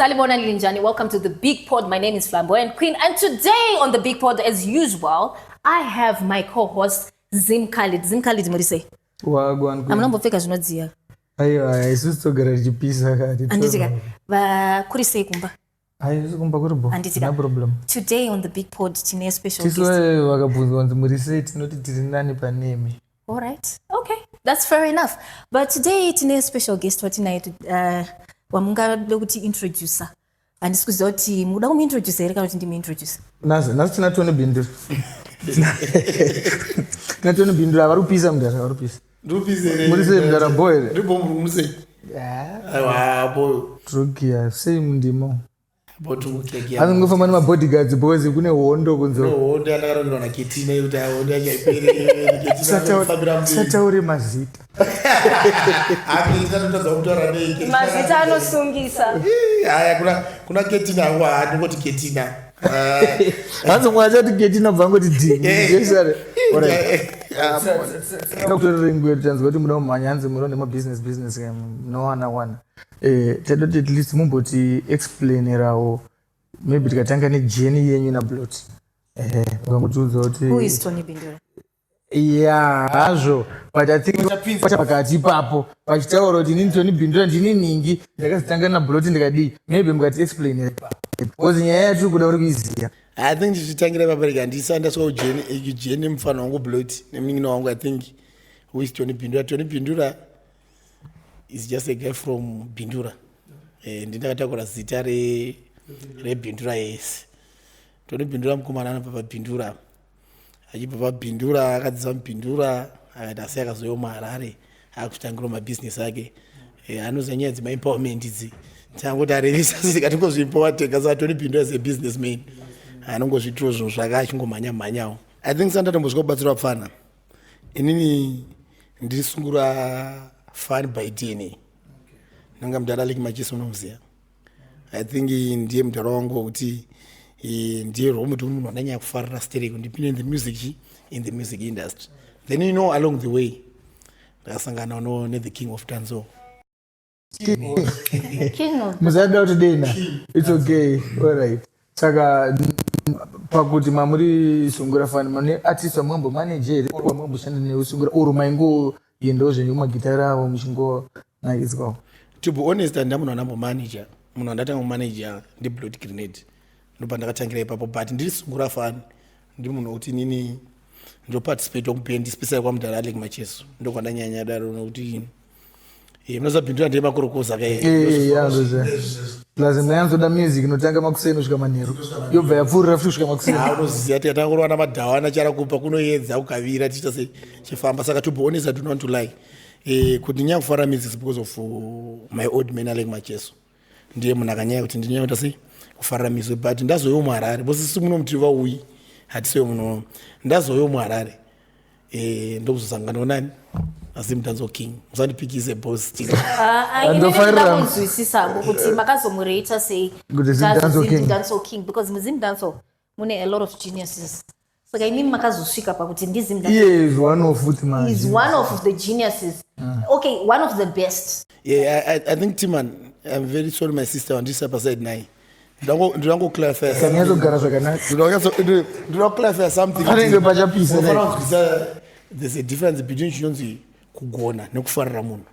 Salibona Linjani, welcome to the Big Pod. My name is Flamboyant Queen, and today on the Big Pod, as usual, I have my co-host Zim Khalid. Zim Khalid, muri sei? Wagwan. Amunambopfeka zvinodziya. Aiwa, isusu togara tichipisa kati. Handitika vakuri sei kumba? Ai, isusu kumba kuri bo. Handiti ka. No problem. Today on the Big Pod tine special Tisu guest. vakabvunzwa kunzi muri sei, tinoti tiri nani panemi. All right. Okay. That's fair enough. But today tine special guest watinaye wamungade kuti introducer. Handisi kuziva kuti muda kumuintroduce here kana kuti ndimuintroduce. Nhasi tina Tony Bindura. Tina Tony Bindura, vari kupisa mudhara, vari kupisa. Muri sei mudhara, bo here? Ndiripo, muri sei? Aiwa, bo. Trokia, sei mundimo? Bo, tikukekia. Hanzi mungofamba nemabodyguards because kune hondo kunze. Hondo yandakarongerwa naKetina yekuti ai, hondo yacho haiperi. Ketina mberi. Sataure mazita. Akinatotadza kutaura nei Ketina? Mazita anosungisa. Haya, kuna Ketina hangu, handingoti Ketina. Ah, Hanzi mwe achati Ketina bva ngoti d. Jesare. Kutorere nguva tanzwa kuti muda kumhanya, hanzi muda nemabusiness business, munowana wana. Tadoti at least mumboti explainerawo, maybe tikatanga nejourney yenyu naBlot, ukangotiudza kuti Who is Tony Bindura? Ya, hazvo, but I think pakati ipapo vachitaura kuti inini Tony Bindura ndini ningi ndakazotanga naBlot ndikadii, maybe mukati explainera ipapo because nyaya yatiri kuda uri kuiziya. I think tichitangira ipapo, handisati ndasvika kujourney mufana wangu Blot nemunin'ina wangu. I think, who is Tony Bindura? Tony Bindura is just a guy from Bindura. Ndindakatakura zita reBindura yese. Tony Bindura mukomana anobva paBindura, achibva paBindura, akadzidza muBindura, akaita sei, akazouya muHarare akutangirawo mabhizinesi ake. Anoziva nyaya dzemaempowerment idzi, tangoti arevisa tikatingozviempower tega. Saka Tony Bindura is a businessman, anongozviitirawo zvinhu zvake achingomhanya mhanyawo. I think sandatombosvika kubatsira vapfana, inini ndiri sungura fan by DNA. Nanga mudhara Alec Macheso, unomuziva. I think ndiye mudhara wangu wekuti ndiye rwomuti munhu andanyanya kufarira stereko ndipinde in the music in the music industry. Then along the way ndakasangana no nethe king of dancehall. King of Musada kuti dena, it's okay. Alright, saka pakuti mamuri sungura fan, mane artist vamwambomanage here or vamwamboshanda neusungura or maingoendawo zvenyu kumagitari avo muchingonakidzwawo? To be honest, handina munhu andambomanager. Munhu andatanga kumanager ndiBlot Grenade, ndopa ndakatangira ipapo. But ndiri sungura fan, ndiri munhu wekuti inini ndoparticipate kubhendi, especially kwamudhara Alec Macheso, ndokwandanyanya daro nokuti munoziva Bindura ndiye makorokoza. Plus mayanzoda music inotanga makuseni kusvika manheru, yobva yapfuurira futi kusvika makuseni. Unoziva tikatanga kurova namadhawana charakupa kunoedza kukavira tichiita se chifamba. Saka to be honest, I don't want to lie, kuti nyanya kufarira music is because of my old man Alec Macheso. Ndiye munhu akanyanya kuti ndinyanya kuita sei kufarira music. But ndazouyawo muHarare because isu muno muti vauyi hatisiwe muno. Ndazouyawo muHarare, ndokuzosanganawo nani, aZimdancehall King. Musandipikise, boss. Ndofarira kunzwisisa hangu kuti makazomureita sei. Kuti Zimdancehall King. Dancehall King, because muZimdancehall mune a lot of geniuses, saka imimi makazosvika pakuti ndiZim Iye is one of futi ma Is one of the geniuses, okay, one of the best. Yeah, I think, Timan, I'm very sorry, my sister, wandisa paside naye. Ndinangoclarify. Kanyatsogara zvakanaka. Ndinoda kuclarify something. Panenge pachapisa. Unofanira kunzwisisa there's a difference between chinonzi kugona nekufarira munhu.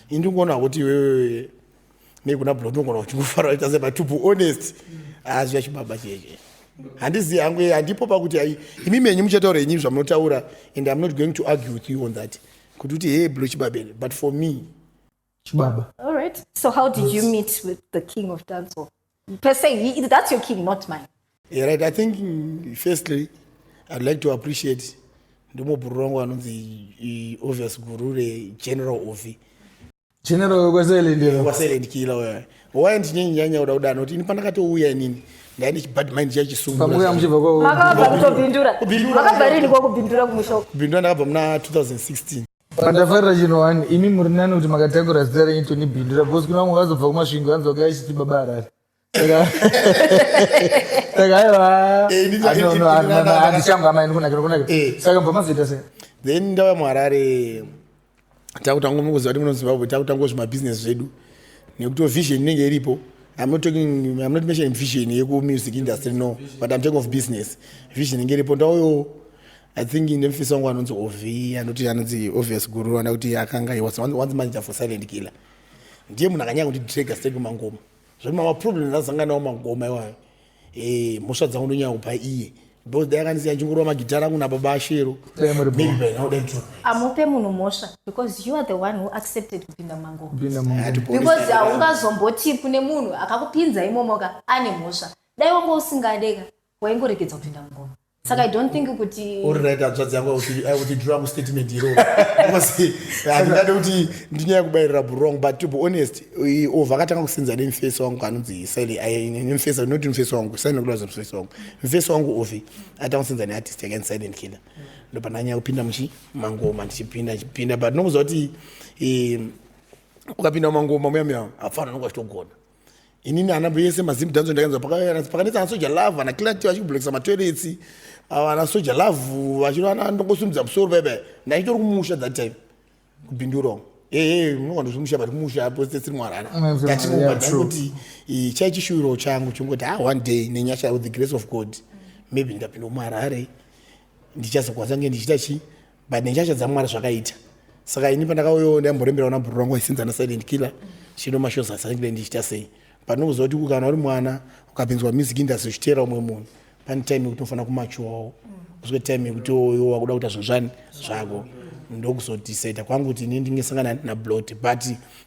Ini ndingoona kuti iwewe nekuna Blot unogona kuchingofarira ita sei, but to be honest, azviya chibaba cheche handizivi hangu. Handipo pakuti ai imi menyu muchataura henyu zvamunotaura, and I'm not going to argue with you on that kuti uti hey, Blo chibabele, but for me Chibaba. All right, so how did you meet with the king of dancehall per se? That's your king, not mine. Yeah, right. I think firstly, I'd like to appreciate ndimobhururu wangu anonzi Obvious Gurure, General Ovi. General wekwaSilent. WaSilent Killer uya. Why ndinyenyanya kuda kudano? Kuti ini pandakatouya inini ndai ndichibad mind chachisungu. Pamuya muchibva kwa Makabva kutobindura? Kubindura. Makabva rini kwakubindura kumusha? Kubindura ndakabva muna 2016. Pandafarira chinhu one, imi muri nani kuti makatakura zita renyu Tony Bindura, because kuna vamwe vazobva kuMasvingo vanzi vakauya chiti Baba Harare. Saka aiwa. Handishangu amaini kunakira kunakira. Saka mubva mazoita sei? Then ndauya muHarare, takutanga, mukuziva kuti muno Zimbabwe takutanga zvimabhizinesi zvedu nekuti vision inenge iripo. I'm not mentioning vision yeku-music industry, no, but I'm talking of business vision inge iripo. Ndauyo, I think, nemufisi wangu anonzi Ovi, anoti anonzi Obvious Guru, anda kuti akanga, he was once manager for Silent Killer. Ndiye munhu akanyanya kundidrega straight kumangoma, zvoti mamaproblem ndazanga nawo mangoma iwayo, mhosva dzangu ndonyanya kupa iye, because dai akandisiya ndchingorova magitara angu nababa Ashero, Dai muri maybe by now dai to Amupe munhu mhosva because you are the one who accepted kupinda mangoma. Kupinda mangoma. Because haungazomboti kune munhu akakupinza imomoka ane mhosva. Dai wanga usingadeka, waingoregedza kupinda mungoma. Saka I don't think kuti Uri right, hanzvadzi yangu, auti yangu statement iroro, because handingade kuti ndinyaya kubayirira wrong, but to be honest, Ova akatanga kusenza nemufesi wangu anonzi Sile, nemufesi, not mufesi wangu, Silent Killer, mufesi wangu, mufesi wangu Ovi atanga kusenza neartist yake Silent Killer. Ndopandanyanya kupinda muchi mangoma, ndichipinda, ndichipinda, but nokuziva kuti ukapinda mumangoma muya muya, hapfana unonga uchitogona. Inini ana yese maZim dancehall ndakanzwa pakanetsa ana Soja Love, ana Clarity vachikublokisa matoilets, ana Soja Love vachirana, ndongosumudza musoro paipai. Ndaitori kumusha that time kuBindura. Ee, munongandozvimusha, but kumusha positesiri mwarara. Ndangoti chai chishuwiro changu chongoti, ha, one day, nenyasha, with the grace of God, maybe ndapinda muHarare, ndichazokwanisa kunge ndichiita chi, but nenyasha dzaMwari zvakaita. Saka ini pandakauyawo, ndaimborembera una bhuru rangu aisenza naSilent Killer, chino mashows aSilent Killer, ndichiita sei. But nokuziva kuti kana uri mwana ukapinzwa music industry uchiteera umwe munhu, pane time yekuti unofanira kumachuwawo, kusvike time yekuti oyo wakuda kuita zvinhu zvani zvako. Ndokuzodecida kwangu kuti ini ndingesangana naBlot, but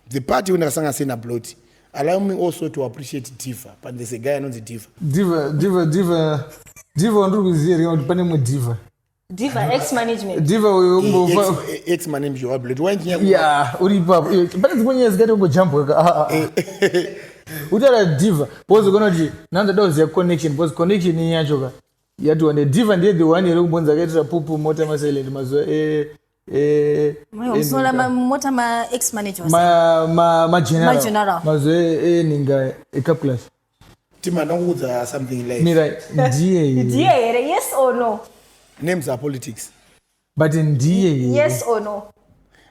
the party ndakasangana sei naBlot, allow me also to appreciate Diva, but there's a guy anonzi Diva. Diva, Diva, Diva, Diva wandiri kuziva here, kuti pane mumwe Diva? Diva ex management. Diva uyo kumbofa Ex manager waBlot wainjinya. Ya, uri ipapo. Pane dzimwe nyaya dzikaita kungojambwa utaura Diva, because ukaona kuti nandoda kuziva connection, because connection iyi yacho ka yatiwande. Diva ndiye the one here kumbonzi akaitira pupu mota maSilent mazuva Musola mota ma ex manager. Mageneral. Ma-general. Mazuva eninga eCup Clash. Tima, ndangokuudza something like Mira, ndiye here? Ndiye here, yes or no? Names are politics. But ndiye here? Yes or no?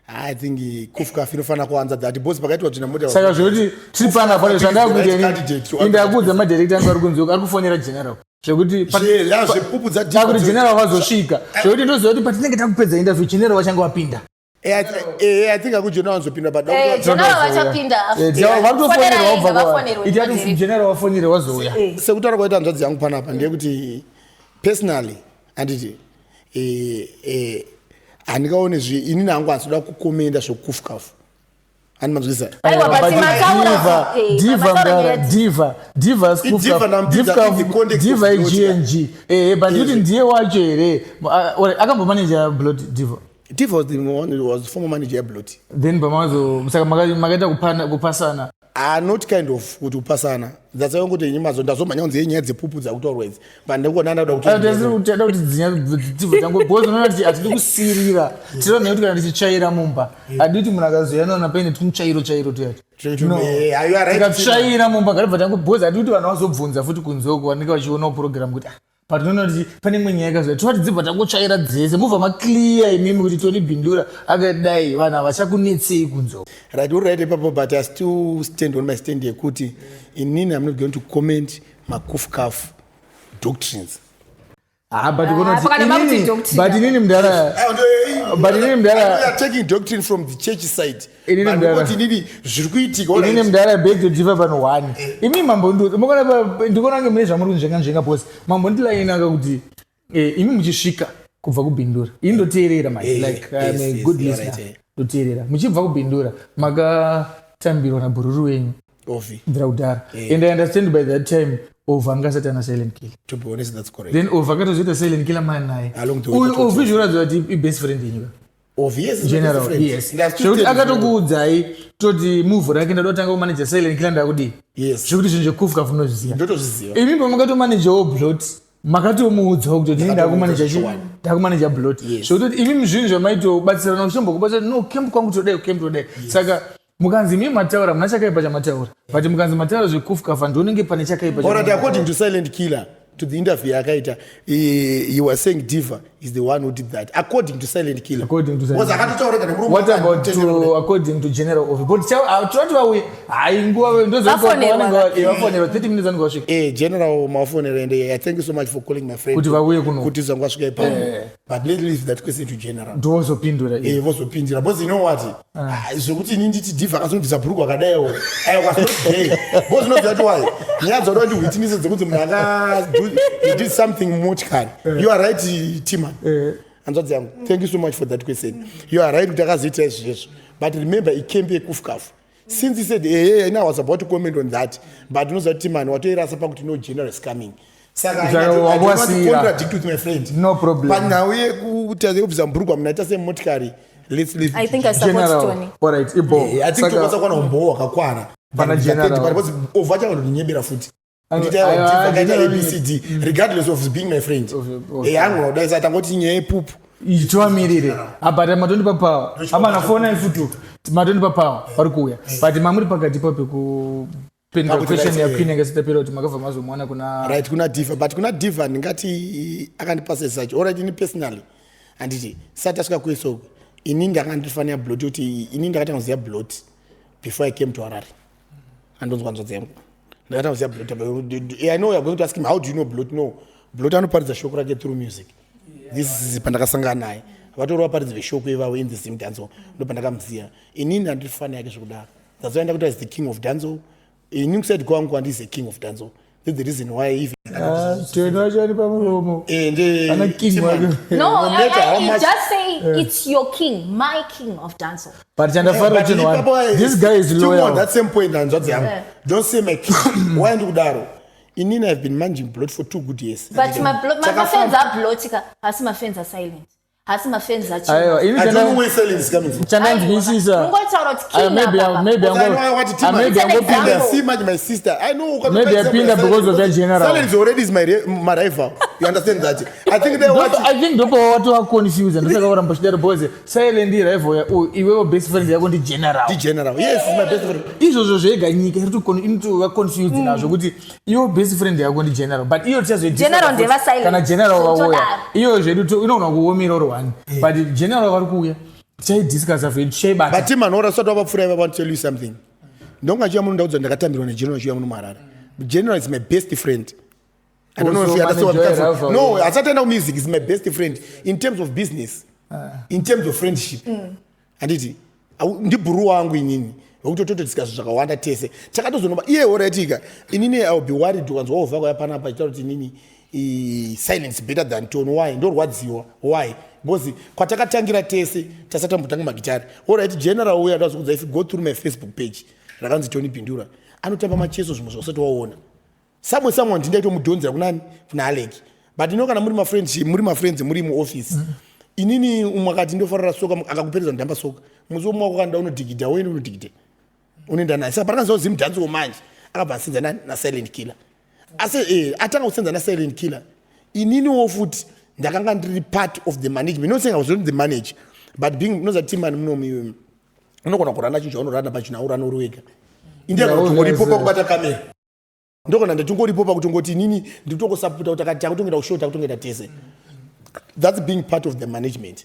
I think kufkaf inofanira kuanza that, because pakaitwa tsvina mota. Saka zvekuti tiri panapa, zvandakuita Candidate to ini, ndakuudza madirector angu ari kunzi ari kufonera general, zvekuti Ya, zvepupu dza kuti general vazosvika, zvekuti ndoziva kuti patinenge takupedza interview, general vachange vapinda. I think akugeneral vanozopinda, but General vachapinda. Vari kutofonerwa. Fonerai, Wabva ngavafonerwe. iti ati general wafonere, wazouya. Sekutaura kwaita hanzvadzi yangu panapa, ndeyekuti personally, handiti, handingaone zvi inini hangu handinoda kukomenda zvekufkafu, handi manzwisa? Aiwa, but Diva, Diva, mataura mdara, nyaya Diva, Diva. Diva ndamupinza in the context of Diva Blot. igng, but kuti ndiye wacho here? Akambomaneja Blot, Diva? Diva was the one, was the former manager yeBlot. Then pamazo saka makaita kupasana? Are not kind of kuti kupasana. That's why kuti ini mazo ndazomhanya kunzi yenyaya dzepupu dzakutaurwa idzi, but ndikuona ndakuda kuti Tada kuti dzinyadzibva dzangu, because unoona kuti hatidi kusirira, tinoona kuti kana tichitsvaira mumba, hatidi kuti munhu akazoyanana paine tumutsvairo tsvairo tuyati. No. You are right. Tikatsvaira mumba, ngatibva tangu, because hatidi kuti vanhu vazobvunza futi kunzoko vanenge vachionawo program kuti, ah, patinoona kuti pane imwe nyaya yakazoya, tinoti dzibva tangotsvaira dzese, mubva maclear imimi kuti Tony Bindura akadai, vanhu havachakunetsei kunzoko. Right, uri right ipapo, but I still stand on my stand yekuti inini I'm not going to comment makufkaf doctrines. Ah, but Ah, unoona kuti pakati pakuti doctrine. But inini mudhara, but inini mudhara We are taking doctrine from the church side. Inini But mudhara. kuti inini zviri kuitika, all Inini right. mudhara, beg to differ pano one. Imi mambo, ndikuona kunge mune zvamuri kunzvenga nzvenga pose. Mambo ndilainaka kuti imi muchisvika kubva kuBindura, ini ndoteerera manje, like I'm a good you are listener. right, eh. Ndoteerera muchibva kuBindura, makatambirwa nabhururu wenyu. Ovi. Kubvira kudhara, and I understand by that time Ova anga asati ana Silent Killer. To be honest, that's correct. Then Ova akatozoita Silent Killer mani naye. Along the way, Uyu takatozoita. Ovi zvoratidza kuti ibest friend yenyu ka. Ovi, yes, is my General best friend. Yes. And I still Zvekuti tell you- akatokuudzai toti move rake, ndada kutanga kumanager Silent Killer, ndakudii. Yes. Zvekuti zvinhu zvekufka munozviziva. Ndotozviziva. Imi pamakatomanejawo Blot, makatomuudzawo kuti ini ndakumaneja chi? Chokwadi. Ndakumaneja Blot. Zvekuti imi zvinhu zvamaitobatsirana, uchimbokubatsira, no, camp kwangu todai, camp todai. Saka mukanzi imi mataura, muna chakaipa chamataura, but mukanzi mataura zvekufkafa, ndionenge pane chakaipa. Alright, according to Silent Killer. to the interview yakaita, he was saying Diva is the one who did that, according to Silent Killer. According to Silent. Because akatotaura kana murume. What about to, according to General Of? But tinoti vauye, hayi, nguva. Vafonerwa. Vafonerwa, 30 minutes vanenge vasvika. General mafonero, and thank you so much for calling my friend Kuti vauye kuno. Kuti zangu vasvika ipapo, but let's leave that question to General. Ndozopindura. Vozopindira, because you know what? Ah, zvokuti ini nditi Diva akazonobvisa bhuruku akadaiwo, aiwa, gay, because unoziva kuti why nyaya dzoda kuti witness dzekuti munhu aka he did something mumotikari. You are right, Timan. Hanzvadzi yangu, thank you so much for that question. You are right kuti akazoita izvezvo, but remember, icamp yekufukafu. Since he said, hey, I was about to comment on that, but unoziva kuti Timan watoirasa pakuti no, General is coming, saka I Saka I do not wakuwasira. Contradict with my friend. No problem. Panhau yekuti yekubvisa bhurukwa munhu aita semotikari, let's leave I it. think I support General. Tony. Alright, ibo. I think tokwanisa kuwana umbowo hwakakwana. Pana General. Ovha chakandondinyebera futi. Nditi Aiwa, aiwa, Diva akaita General. ABCD, regardless of being my friend. Angona kudai, saka tangoti nyaya yepupu. Tivamirire, but matondipa power. Amana fonai futi, matondipa power, vari kuuya, but mamuri pakati pa pekupindura Pakuti question right, yaQueen yanga isitapera kuti makabva mazomuwana kuna Right, kuna Diva. But kuna Diva ndingati akandipasa such. Alright, ini personally, handiti sati asvika kuisoko, ini ndanga ndirifanira Blot, kuti ini ndakatanga kuziva Blot before I came to Harare. Andonzwa, nzodzi yangu, ndakatanga kuziva Blot. I know you are going to ask him, "How do you know Blot?" No, Blot anoparidza shoko rake through music. This is pandakasangana naye, vatori vaparidzi veshoko ivavo in the same dancehall, ndo pandakamuziva. Inini handiri fani yake zvekudaro. That's why ndakuti is the king of dancehall. Ini kuside kwangu handisi the king of dancehall. That's the reason why even Tony wacho ari pamuromo. Ana king wake. No, No matter how I much- just say it's your king, my king of dancehall. But chandafarira But chinhu one, ipapo, this guy is still on loyal. that same point, hanzvadzi yangu, don't say my king. Why ndikudaro? Inini I've been managing Blot for 2 good years. But my fans are Blotika, hasi my fans are Silent. Hasi my fans are Aiwa, ini I don't know where Silent is coming from. Chandanzwisisa. Ungotaura kuti Aiwa, king maybe apa. maybe Because I know I want to maybe It's an angopinda. example. See much my sister. I know. Maybe apinda because of that General. Silent already is my rival. You understand that? I think they want. I think ndopa watova confused, ndosaka kuramba chidaro, because Silent rival, iwewo best friend yako ndi General. The General. Yes, is my best friend. Izvozvo zvega nyika inotova confused nazvo kuti iwo best friend yako ndi General, but iyo General ndeva Silent. Kana General vauya, Todaro. iyo zvedu inogona kuomera uri one, but General vari kuuya, tichaidiscussa zvedu, tichaibata. But Manora, usati wavapfuura iva, want to tell you something. Ndonga chiya muno ndaudza ndakatambirwa neGeneral chiya muno muHarare. General is my best friend. I don't know if Also you understand what I'm manager coming from. rival, No, asati aenda music is my best friend in terms of business, in terms of friendship. Handiti ndibhuru wangu inini, wekuti totodiscuss zvakawanda tese. Takatozonoba iye oraitika inini, I will be worried ukanzwa wovha kwaya panapa achitaura kuti inini Silence better than Tony. Why ndorwadziwa? Why? Because kwatakatangira tese tasatambotanga magitari. Alright, General uya ndazokudza, if you go through my Facebook page rakanzi Tony Bindura, anotamba macheso zvimwe zvausati waona. Samwe someone ndindaitomudzonzera kunani? Kuna Alec. But ino kana muri mafriends, muri mafriends, muri muoffice, inini umwe akati ndofarira soka, akakuperedza ndamba soka, musi umwe wako kanda unodhigidha, woende unodhigidha, unoenda naye. Saka parakanziwa zimudhanzo manje, akabva asenza nani? NaSilent Killer. Asi atanga kusenza naSilent Killer, ininiwo futi ndakanga ndiri part of the management. Not saying I was not the manager, but being unoziva timani munomu unogona kurana chinhu chaunorana pachinhu, aurana uri wega. Indiyakutongoripo pakubata kamera, ndogona ndatingoripo pakutongoti inini nditongosapota kuti akati takutongoenda kushow, takutongoenda tese. That's being part of the management.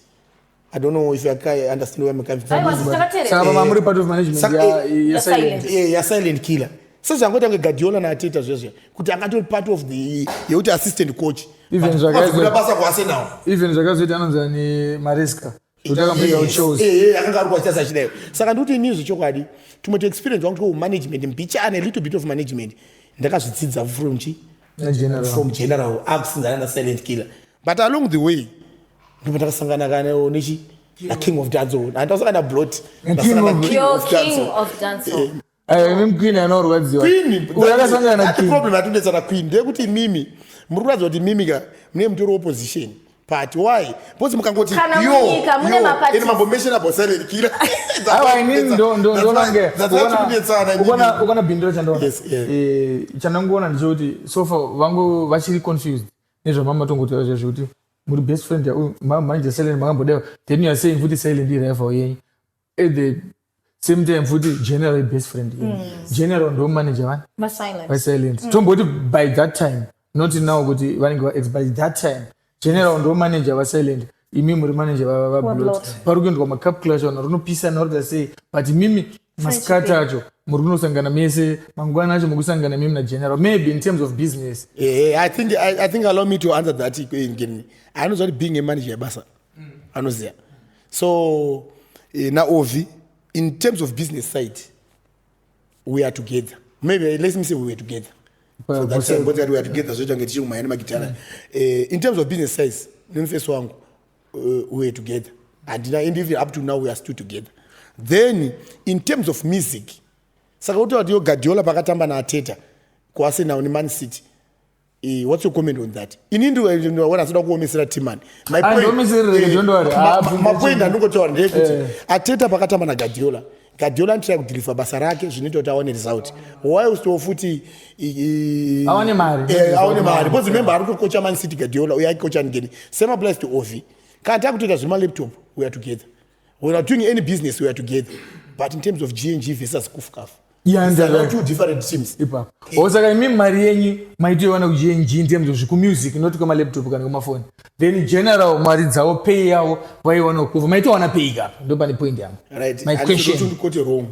I don't know if I understand where I'm coming from. Aiwa, takateerera. Saka mamuri part of management ya Silent. Silent. Ya Silent Killer, sezvangoita kunge Guardiola naArteta zvezve, kuti angatori part of the yekuti assistant coach. Even But wazobuda basa kuArsenal. Even zvakazoita anonzi Maresca, kuti akamboita kuChelsea. Akanga ari kuachasa achidayo. Saka ndikuti inini zvechokwadi tumwe tuexperience wangu twomanagement mbichana, a little bit of management, ndakazvidzidza from chi NaGeneral. From General akusinzana naSilent Killer. But along the way ndipo ndakasangana kana nechi naKing of Dancehall. Handasangana naBlot. Your king of dancehall. Aiwa, imi Queen anorwadziwa. Queen. Uyu akasangana naQueen. Problem yatonetsana Queen ndeyekuti mimi muri kuratidza kuti mimi ka mune mutori opposition party. Why? Because mukangoti Kana munyika mune maparties. Ene mambomention about Silent Killer. Aiwa, inini ndonange Kunetsana. Ukana Bindura chandaona. Yes, yeah. Chandangoona ndechekuti so far vangu vachiri confused nezvamamatongotaura zvezvo kuti muri best friend manager Silent makambodewa, then you are saying futi Silent irival yenyu, at the same time futi General best friend yenyu. General ndo manager vani? MaSilent. VaSilent. Tomboti by that time Not now kuti vanenge va ex, but that time General ndo manager vaSilent, imi muri manager vaBlot. VaBlot. Pari kuendwa macup clash, vanhu rinopisana varikuita sei, but mimi masikati acho muri kunosangana mese, mangwana acho mukusangana mimi naGeneral, maybe in terms of business. I think allow me to answer that again. Anoziva kuti being a manager yebasa anoziva. So naOvi, in terms of business side, we are together. Maybe let me say we were together. For that time, but we are together, so tange tichiri magitara. In terms of business size, nemufesi wangu, we were together. And even up to now we are still together. Then in terms of music, saka kuti yo Guardiola pakatamba naArteta kuArsenal neMan City. What's your comment on that? Ini ndiwana asida kuomesera Timani. Ah, ndiomeserere, don't worry. Ah, Mapoint andingotaura ndeyekuti Arteta pakatamba naGuardiola, Guardiola anotry kudeliver basa rake zvinoita kuti awane result, whilst futi Awane mari. Awane mari, because remember ari kutokocha Man City Guardiola, uye aikocha ngeni. Same applies to Ovi. Kana takutoita zvemalaptop, we are together. When we are doing any business, we are together, but in terms of GNG versus Kufkaf, Yeah, these are two different teams. Ipapo o saka imi mari yenyu maitoiwana kuGNG in terms of zvekumusic, not kwemalaptop kana kwemafoni. Then General mari dzavo, pay yavo vaiwana kuva maitowana pay kapa? Ndo pane point yangu. Right. My question. Ndikuti wrong.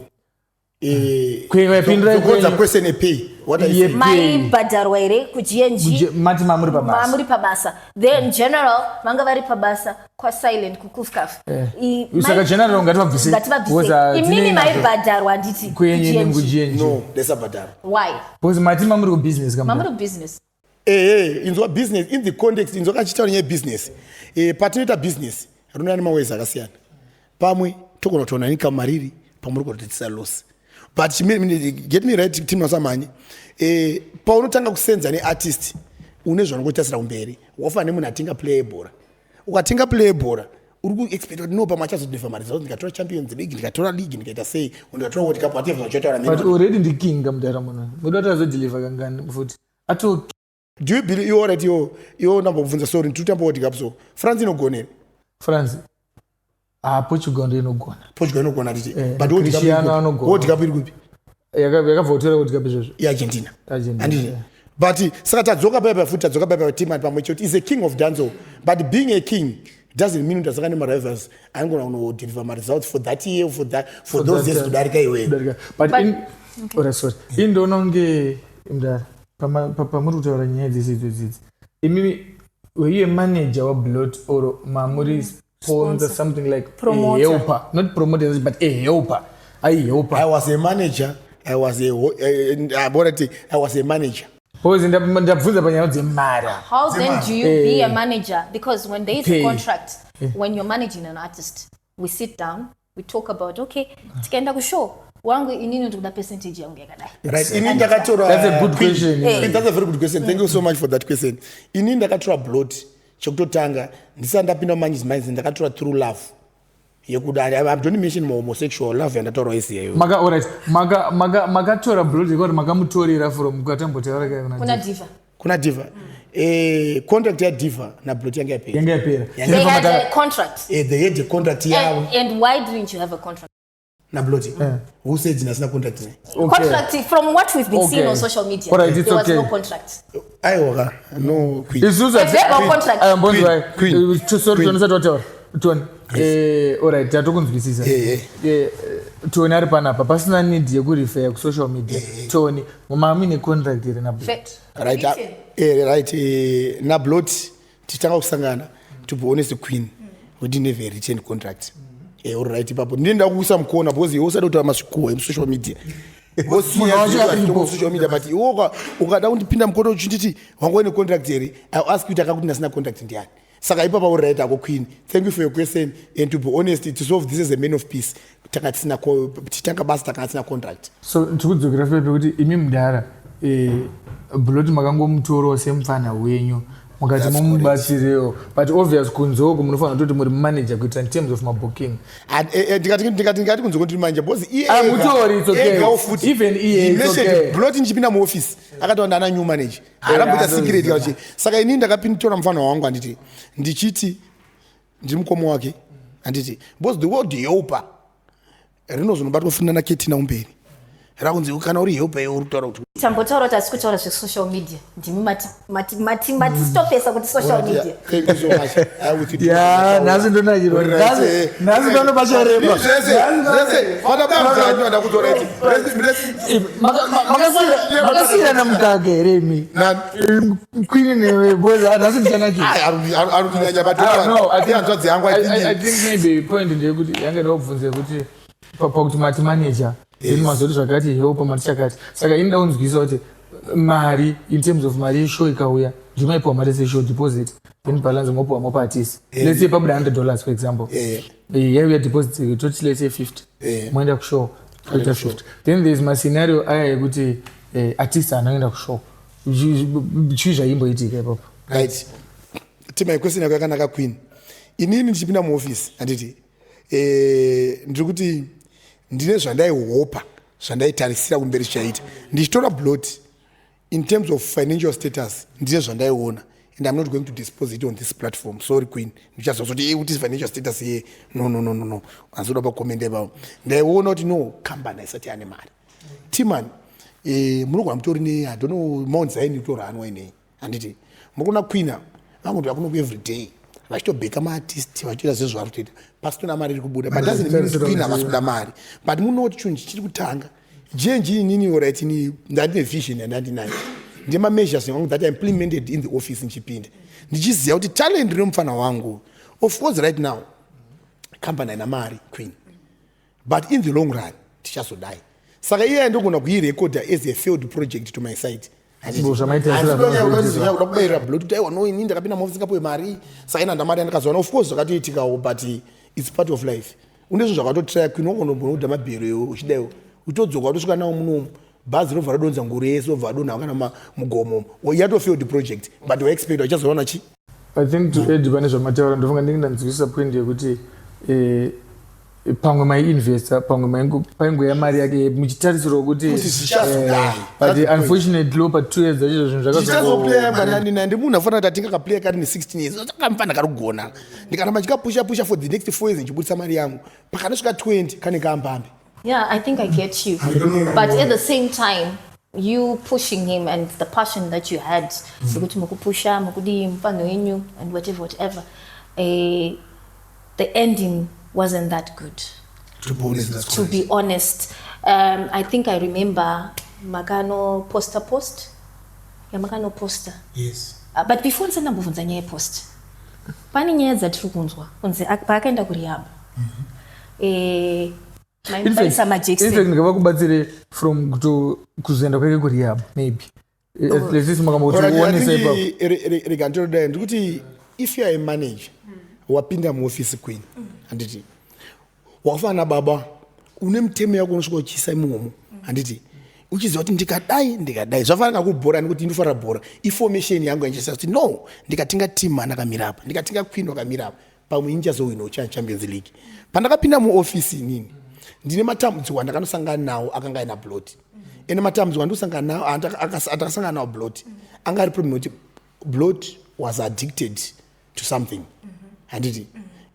Vapindurai Kodza kwenyu. Question epay, what are you Ye- saying? Maibhadharwa here kuGNG? Mati mamuri pabasa. Mamuri pabasa. Then General vanga vari pabasa kwaSilent kuKufkaf. Saka General ngativabvise. Ngativabvise. Because, Imimi tinei nazvo. maibhadharwa handiti? Kwenyu kuGNG? kuGNG. No, ndesabhadhara. Why? Because mati mamuri kubusiness kamuri. Mamuri kubusiness. Ehe, inzwa, business in the context, inzwa kachitaura nyaya yebusiness. Patinoita business rinouya nemaways akasiyana. Pamwe togona kutoona income mariri, pamwe uri kutotisa loss, but get me right, Tim Masamanye, paunotanga kusenza neartist une zvaunongotarisira kumberi. Wafanana nemunhu atenga player yebhora. Ukatenga player yebhora, uri kuexpect kuti no, pamwe achazodeliver mari dzao, ndikatora Champions League, ndikatora league, ndikaita sei, ndikatora World Cup, whatever zvachotaura. But already ndikinga mudara muno muda kuti azodeliver kangani futi ato? Do you believe iwo? Right, iwo ndambobvunza, sorry, ndiri kutamba World Cup, so France inogona here? France? Ah, Portugal ndo inogona. Portugal inogona titi. Eh, But World Cup iri Cristiano kupi? anogona. World Cup iri kupi? Yakabva kutora World Cup izvozvo. IArgentina. Argentina, Handiti? yeah. But saka tadzoka paipa futi, tadzoka paipa team pamwe chete is a king of dancehall, but being a king doesn't mean kuti asangane marivals anogona kunodeliver maresults for that year, for those that years time. kudarika iweyo. Kudarika. But in, alright, sorry, indoona kunge mdara pamuri kutaura nyaya dzese idzodzidzi, imimi, were you a manager waBlot or mamuri sponsor, something like Promoter. a helper? Not promoter, but a helper, aihelper. I was a manager. I was a I I was a manager. Because ndabvunza panyaya dzemari. How then do you be a manager? Because when there is a Pay. contract, when you're managing an artist, we sit down, we talk about, okay, tikaenda kushow wangu, inini ndikuda percentage yangu yakadai. Right, ini ndakatora That's a good Queen. question. Queen, that's a very good question. Thank you so much for that question. Ini ndakatora Blot chekutotanga ndisati ndapinda mumanagement, ndakatora through love yekuda. I don't mention mahomosexual love yandataura isiyayo. Maka, alright, makatora Blot yekuti makamutorera from kukatambotaura Kuna kuna Diva. Kuna Diva. Contract yaDiva naBlot yanga yapera. Yanga yapera. They had a contract. They had a contract yavo. And why didn't you have a contract? NaBlot? Who said ndasina contract naye? Okay. Contract, from what we've been seeing Okay. on social media, Alright, it's there was okay. no contract. Aiwa, no, Queen. Isusu A verbal contract. Mbonzwai. Queen. Sorry. Queen. Tony, usati wataura, Tony. Alright, tatokunzwisisa. Tony ari panapa pasina need yekurefer kusocial media. Tony, mamine contract here naBlot? Right, right, naBlot tichitanga kusangana, to be honest, Queen, we didn't have a written contract. All right, ipapo ndinoenda kuisa mukona because iwe usada kutaura masvikuwa emusocial media. Munhu wacho aripo. Social media, but iwe ukada kundipinda mukona uchinditi wanga uine contract here, I ask you takakuti ndasina contract ndiani? Saka ipapa uri right ako, Queen. Thank you for your question, and to be honest, to solve this as a man of peace, taka tisina tichitanga basa takanga tisina contract. So tikudzokera futi pekuti imi mudhara, Blot makangomutorawo semufana wenyu, mukati That's mumubatsirewo, but obvious kunzoko munofanira kutoti muri manager kuitira in terms of mabooking. And, ndikati kunze kwendiri manje because iye Ah, mutori, it's okay. egawo futi. Even iye, He it's mentioned okay. Blot ndichipinda muoffice akati ndana new manager, haramboita Yeah, secret yeah. kachi. Saka inini ndakapinditora mufana wangu, handiti? Ndichiti ndiri mukoma wake, handiti? Because the word helper rinozonobatwa futi nana Ketina umberi. Rakunzi kana uri helper, iwe uri kutaura kuti Tambotaura kuti hatisi kutaura zvesocial media. Ndimi matistopesa kuti social media. Thank you so much. I will Ya, nhasi ndonakirwa. Nhasi pano pachareba. Zvese vatabaada kutora. Makasiyirana mukaka here imi? Nani? Queen newe, because nhasi ndichanakirwa. Ari kunyanya. Ah, no, I think- Hanzvadzi yangu. I think maybe point ndeyekuti yange ndakubvunza kuti pakuti mati manager, then mazoti zvakati help, mati chakati, saka ini ndaunzwisa kuti mari, in terms of mari yeshow ikauya, ndimaipiwa mari seshow deposit, then balance mopiwa mopa artist. Let's say pabuda $100, for example. Yaiuya deposit, toti let's say 50, moenda kushow, toita 50. Then there is mascenario aya ekuti artist anoenda kushow. Chii zvaimboitika ipapo? Right, tima question yako yakanaka, Queen. Inini ndichipinda muofisi, handiti, ndiri kuti ndine zvandaihopa, zvandaitarisira kumberi zvichaita ndichitora Blot. In terms of financial status, ndine zvandaiona, and I'm not going to dispose it on this platform. Sorry, Queen, ndichazozoti kuti financial status ye, no, no, no, no, no, hanzi pakomende ipapo. Ndaiona kuti no, kambani haisati yane mari. Timan, munogona mutori ne, I don't know, Mount Zion kutoranwa inei, handiti? Murikuona Queen vangotoya kunoku every day vachitobheka maartist, vachitoita zvezvo zvavari kutoita, pasitona mari iri kubuda. But doesn't mean kuti Queen havasi kuda mari, but munoti chinhu chichiri kutanga GNG. Inini, right, ini ndandine vision yandandinayo, ndemameasures yangu that I implemented in the office ndichipinda, ndichiziva kuti talent remufana wangu. Of course, right now company haina mari, Queen, but in the long run tichazodai. Saka iye ndogona kuirekodha as a failed project to my side. Ngo zvamaita. Kuda kubayirira Blot kuti aiwa, no, ini ndakapinda muofisi ngapuwe mari, saka ina ndamari yandakazowana. Of course zvakatoitikawo, but it's part of life. Une zvinhu zvakatotraya, Queen, wakonombonodha mabhero iwe uchidaiwo, uchitodzoka watosvika nawo munomu, bhazi robva radonza ngoro yese, obva adonha kana mugomo. Yato failed project, but waexpect wachazowana chi. I think to add pane zvamataura, ndofunga ndinge ndanzwisisa point yekuti pamwe maiinvesta, pamwe paingoya mari yake muchitarisirwa kuti Kuti zvichazodai. But That's the point. unfortunately pa 2 years dzacho zvinhu Tichazoplaya. zvakazo. Mwana ndi munhu afanira kuti atinga kaplaya kari ne16 years, akamufana kari kugona. Ndikaramba ndikapusha pusha for the next 4 years, ndichibudisa mari yangu, pakanosvika 20 kane kambambe. Yeah, I think I get you. But at the same time, you pushing him and the passion that you had, kuti mukupusha, mukudi mfano wenyu and whatever, whatever, the ending wasn't that good. To be honest, that's To be honest, I think I remember makano poster post, yamakano poster. Yes. But before ndisati ndambobvunza nyaya yepost, pane nyaya dzatiri kunzwa kunzi paakaenda kurehab, maimubaisa In fact, majekiseni. ndingavakubatsire from kuzoenda kwake kurehab maybe. At least makambotionesa ipapo. Rega ndinodai, ndikuti if you are a manager, wapinda muofisi, Queen, handiti, wakafanana nababa une mitemo yako, unosvika uchiisa imomo, handiti, uchiziva kuti ndikadai, ndikadai. Zvafanana kubhora, nekuti ndinofanira bhora, iformation yangu yandichisa kuti no, ndikatenga team anakamira apa, ndikatenga Queen wakamira apa, pamwe inchazowina Champions League. Pandakapinda muofisi inini, ndine matambudziko andakanosangana nawo akanga aina Blot. Ende matambudziko andosangana nawo, andakasangana nawo Blot, anga ari problem yekuti Blot was addicted to something, handiti?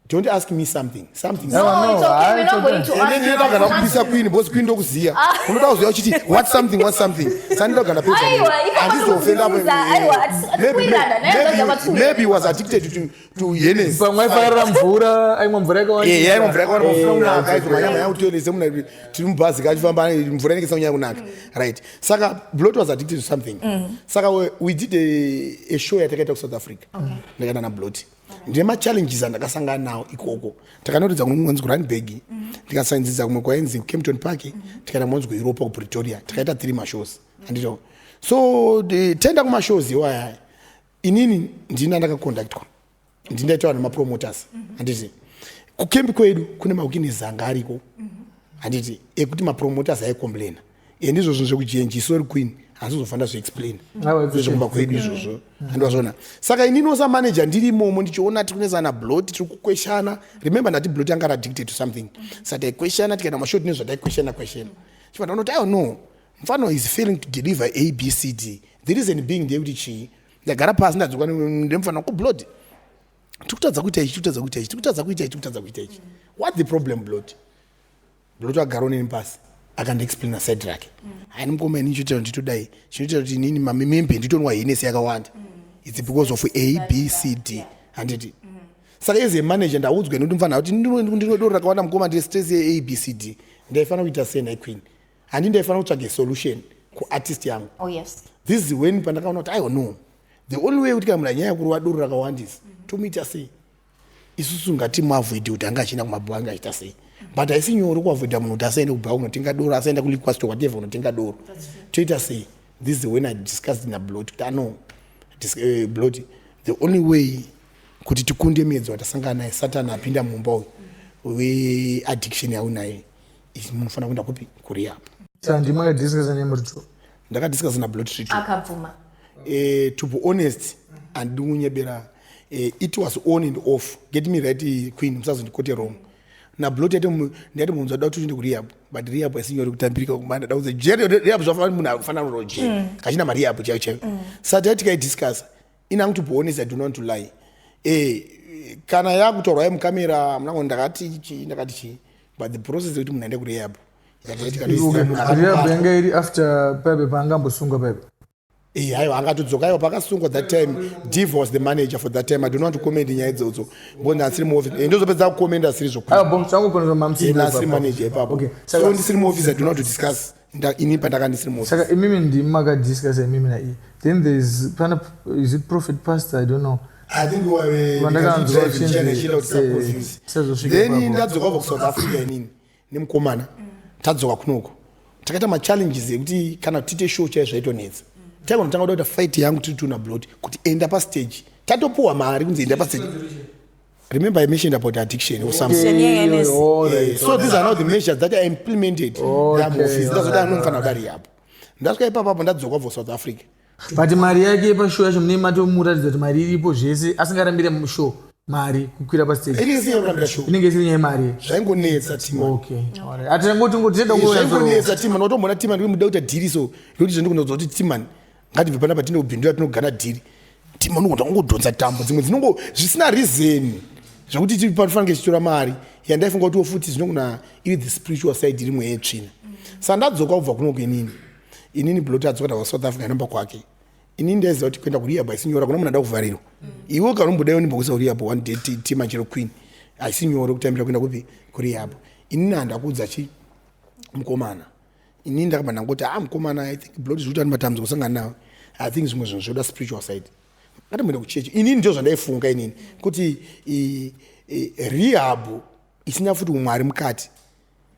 Don't ask me something something. No, No, it's okay. We're it's not going to ask you. Ndinogara kupisa Queen, because Queen ndokuziya, unoda kuziva uchiti what something, what something. Sandida kugara pedza. Aiwa, ipapo tikubvunza, aiwa, hatikuwirirana, naye ndozva. Maybe he was addicted to Hennessy. Pamwe aifarira mvura, aimwa mvura yakawandisa. Yaimwa mvura yakawanda, mvura kunaka izomanya manya kutoiletse muna tiri mubhazi kachifamba, mvura inenge isanyanya kunaka, right? Saka Blot was addicted to something. Saka we did a show yatakaita kuSouth Africa. Ndakaenda naBlot, ndine machallenges andakasangana nawo ikoko. Takanoridza kumwe kwanzi kuRandburg, tikasanzidza kumwe kwainzi Kempton Park, tikaenda kumwe kuEuropa, kuPretoria. Takaita three mashows, handito? So taenda kumashows iwaya, inini ndini andakaconductwa, ndindaitaura nemapromoters, handiti? Kukembi kwedu kune maweakness anga ariko, handiti, ekuti mapromoters aicomplaina. E, ndizvo zvinhu zvekuGNG. Sorry, Queen, handizofanira zviexplain. Aiwa, it's okay. Zvekumba kwedu izvozvo, handivazvona. Saka inini samanager ndiri imomo, ndichiona tiri kunesana naBlot, tiri kukweshana. Remember, ndati Blot anga ari addicted to something. Saka taikweshana, tikaenda mashoti nezvataikweshana kweshana, chibva ndaona kuti aiwa, no, mufano is failing to deliver A, B, C, D. The reason being ndeyekuti chii? Ndagara pasi, ndadzoka ndemufana kuBlot, tikutadza kuita ichi, tikutadza kuita ichi, tikutadza kuita ichi, tikutadza kuita ichi. What the problem, Blot? Blot agara uneni pasi. Akandiexplaina side rake. Haini mukoma, ini chinoita kuti nditodai, chinoita kuti inini mamimimbe nditonwa Hennessy yakawanda, it's because of A, B, C, D, handiti? Saka as a manager ndaudzwa nekuti mufanira kuti ndinwe doro rakawanda, mukoma, ndine stress ye A, B, C, D. Ndaifanira kuita sei nhai queen? Handi ndaifanira kutsvaga solution kuartist yangu? Oh yes. This is when pandakaona kuti aiwa, no, the only way kuti kana munhu anyanya kurova doro rakawandisa, tomuita sei? Isusu ngatimuavoide kuti anga achienda kumabhawa, anga achiita sei, but haisi nyore kuavoida munhu kuti asaende kubhawa kunotenga doro, asaenda kuliquor store, whatever, unotenga doro. Toita sei? This is when I discussed naBlot kuti ano Blot, the only way kuti tikunde miedzo watasangana naye, Satan apinda mumba uyu weaddiction yaunayo, munofanira kuenda kupi? Kurehab. Saka ndimakadiscussa nemurito? Ndakadiscussa naBlot Trito. Akabvuma? To be honest, handidi kunyebera, it was on and off. Get me right, queen, musazondiquote wrong. NaBlot ndati munhu ada kuti uende kurehab, but rehab haisi nyore kutambirika kumanda da kuzi jeri. Rehab zvafanira munhu afanira kurowa jeri kachina marehab chaiyo chaiyo. Saka tati tikaidiscussa, inangu, to be honest, I do not want to lie, kana yakutaurwa mukamera munango ndakati chii, ndakati chii, but the process yekuti munhu aende kurehab yakaitika. Rehab yanga iri after paipe paangambosungwa paipe? Haiwa, angatodzoka. Aiwa, pakasungwa that time Div was the manager for that time. I don't want to comment nyaya idzodzo because ndasiri muoffice. Ndozopedza kucommenta asiri zvokuaiwa bo changokonza. Ndasiri manager ipapo. So ndisiri muoffice, I do not to discuss. Ini pandaka ndisiri muoffice. Saka imimi ndimi makadiscussa, imimi naiye. Then there's pana, is it prophet, pastor, I don't know. I think Vandakanzwa chinzi, tisazosvika then ipapo. Ndadzoka kubva kuSouth Africa inini nemukomana, tadzoka kunoko, takaita machallenges ekuti kana tiite show chaiyo zvaitonetsa. Taigona kuda kuita fight yangu tiri tuna Blot kuti enda pastage, tatopuwa mari kunzi enda pastage. Remember I mentioned about addiction or something. Yeah. All right. So these are now the measures that are implemented. Ndamuofisi ndazoti anofanira kuda rehab. Ndasvika ipapapo, ndadzoka kubva South Africa. But mari yake pashow yacho mune matomuratidza kuti mari iripo zvese, asingarambire mushow, mari kukwira pastage? Inenge isiri kurambira show. Inenge isiri nyaya yemari? Zvaingonetsa tima. Okay, alright, atingoti ngoti tinoda. Zvaingonetsa tima. Notomboona tima ndikuda kuita dhiri, so nokuti zvandikunoza kuti timani ngatibve panapa tinobhindura tinogana dhiri. Tima unogona kungodhonza tambo dzimwe dzinongo zvisina reason zvekuti panofanira chitora mari yandaifunga kutiwo futi zvinogona iri the spiritual side iri mweya yetsvina. Saka ndadzoka kubva kunoko inini Blot adzoka ndabva South Africa namba kwake. Inini ndaiziva kuti kuenda kurehab haisi nyore. Kuna munhu ada kuvharirwa, iwe kanomboda ndimbokuisa kurehab one day, tima chero queen, haisi nyore kutambira kuenda kupi? Kurehab. Inini handakuudza chi mukomana. Inini ndakabva ndangoti, ah, mukomana, I think Blot zvikuti ani matambudziko kusangana nawo, I think zvimwe zvinhu zvoda spiritual side, ngatimboenda kuchechi. Inini ndo zvandaifunga inini kuti rehab isina futi umwari mukati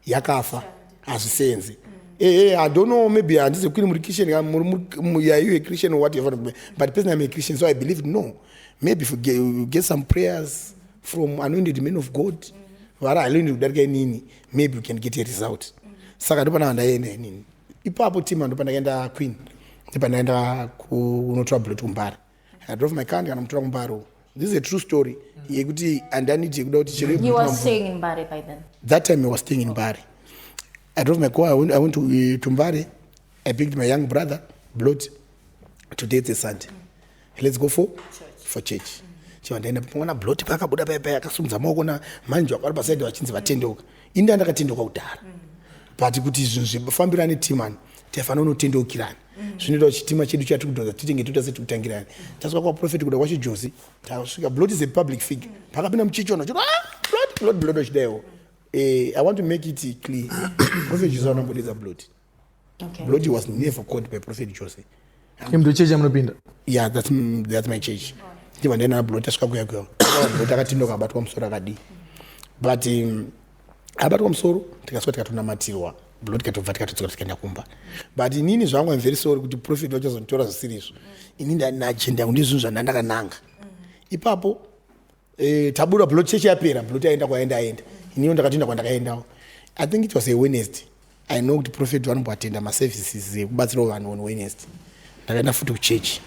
yakafa, hazvisenzi. I don't know, maybe handizi queen muri Christian, yeah, you a Christian or whatever, but personally I'm a Christian, so I believe, no, maybe if you get some prayers from anointed men of God vari anointed kudarika inini, maybe you can get a result. Saka ndopana ndaenda inini ipapo tima, ndopandakaenda queen, ndopandakaenda kunotora Blot kuMbare. I drove my car, ndikanomutora kuMbare. This is a true story yekuti handanidi yekuda kuti chero You were staying in Mbare by then? That time I was staying in Mbare. I drove my car. I went to Mbare. I picked my young brother, Blot. Today it's a Sunday. Let's go for church. Chiva ndaenda pamwana Blot paakabuda paya paya akasumudza maoko na manje wakari pasaidi vachinzi vatendeuka. Ini ndakatendeuka kudhara. But kuti zvinhu zvifambirane timani, taifanira kunotendeukirana. Zvinoita kuti chitima chedu chatiri kudhonza titenge toita setikutangirana. Tasvika kwaprofeti kuda kwachiJosi, tasvika. Blot is a public figure. Pakapinda muchechi vanhu vachiti, ah, Blot, Blot, Blot vachidaiwo. I want to make it clear. Prophet Jose anambodedza Blot. Blot was never called by Prophet Jose. Ndo chechi yamunopinda? Yeah, that's my church. Ndibva ndaenda naBlot, tasvika kuya kuya. Blot akatindoka, abatwa musoro akadii. But abatwa musoro tikasvika tikatonamatirwa Blot, tikatobva tikatodzoka tikaenda kumba. But inini zvangu, I'm very sorry kuti prophet vachazonditora zvisiri izvo. Ini ndaagenda yangu ndizvinhu zvandandakananga. Ipapo tabuda Blot, chechi yapera, Blot aenda kwaenda aenda. Iniwo ndakatoenda kwandakaendawo. I think it was a Wednesday. I know kuti prophet vanomboatenda maservices ekubatsirawo vanhu on Wednesday. Ndakaenda futi kuchechi,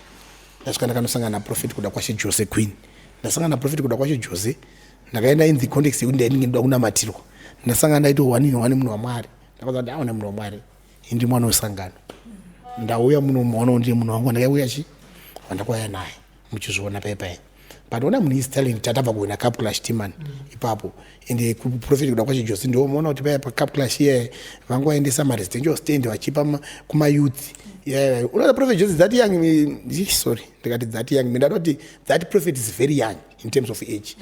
ndasvika ndakanosangana naprophet kuda kwashe Jose. Queen, ndasangana naprophet kuda kwashe Jose. Ndakaenda in the context yekuti ndainenge ndoda kunamatirwa. Ndasangana ndaiti one in one munhu waMwari. Ndakaza kuti aona munhu waMwari, indi mwana wesangano, ndauya muno muona ndiri munhu wangu wandakauya chi wandakauya naye muchizviona pai pai. But ona munhu is telling tatabva kuwina cup clash timan. Ipapo ende kuprofeti kuda kwacho Jose, ndomuona kuti paya pacup clash iye vanga vaendesa maresidential stand vachipa kumayouth. Yeah, unoona Prophet Jose, that young, sorry, ndikati that young, ndadoti that prophet is very young in terms of age.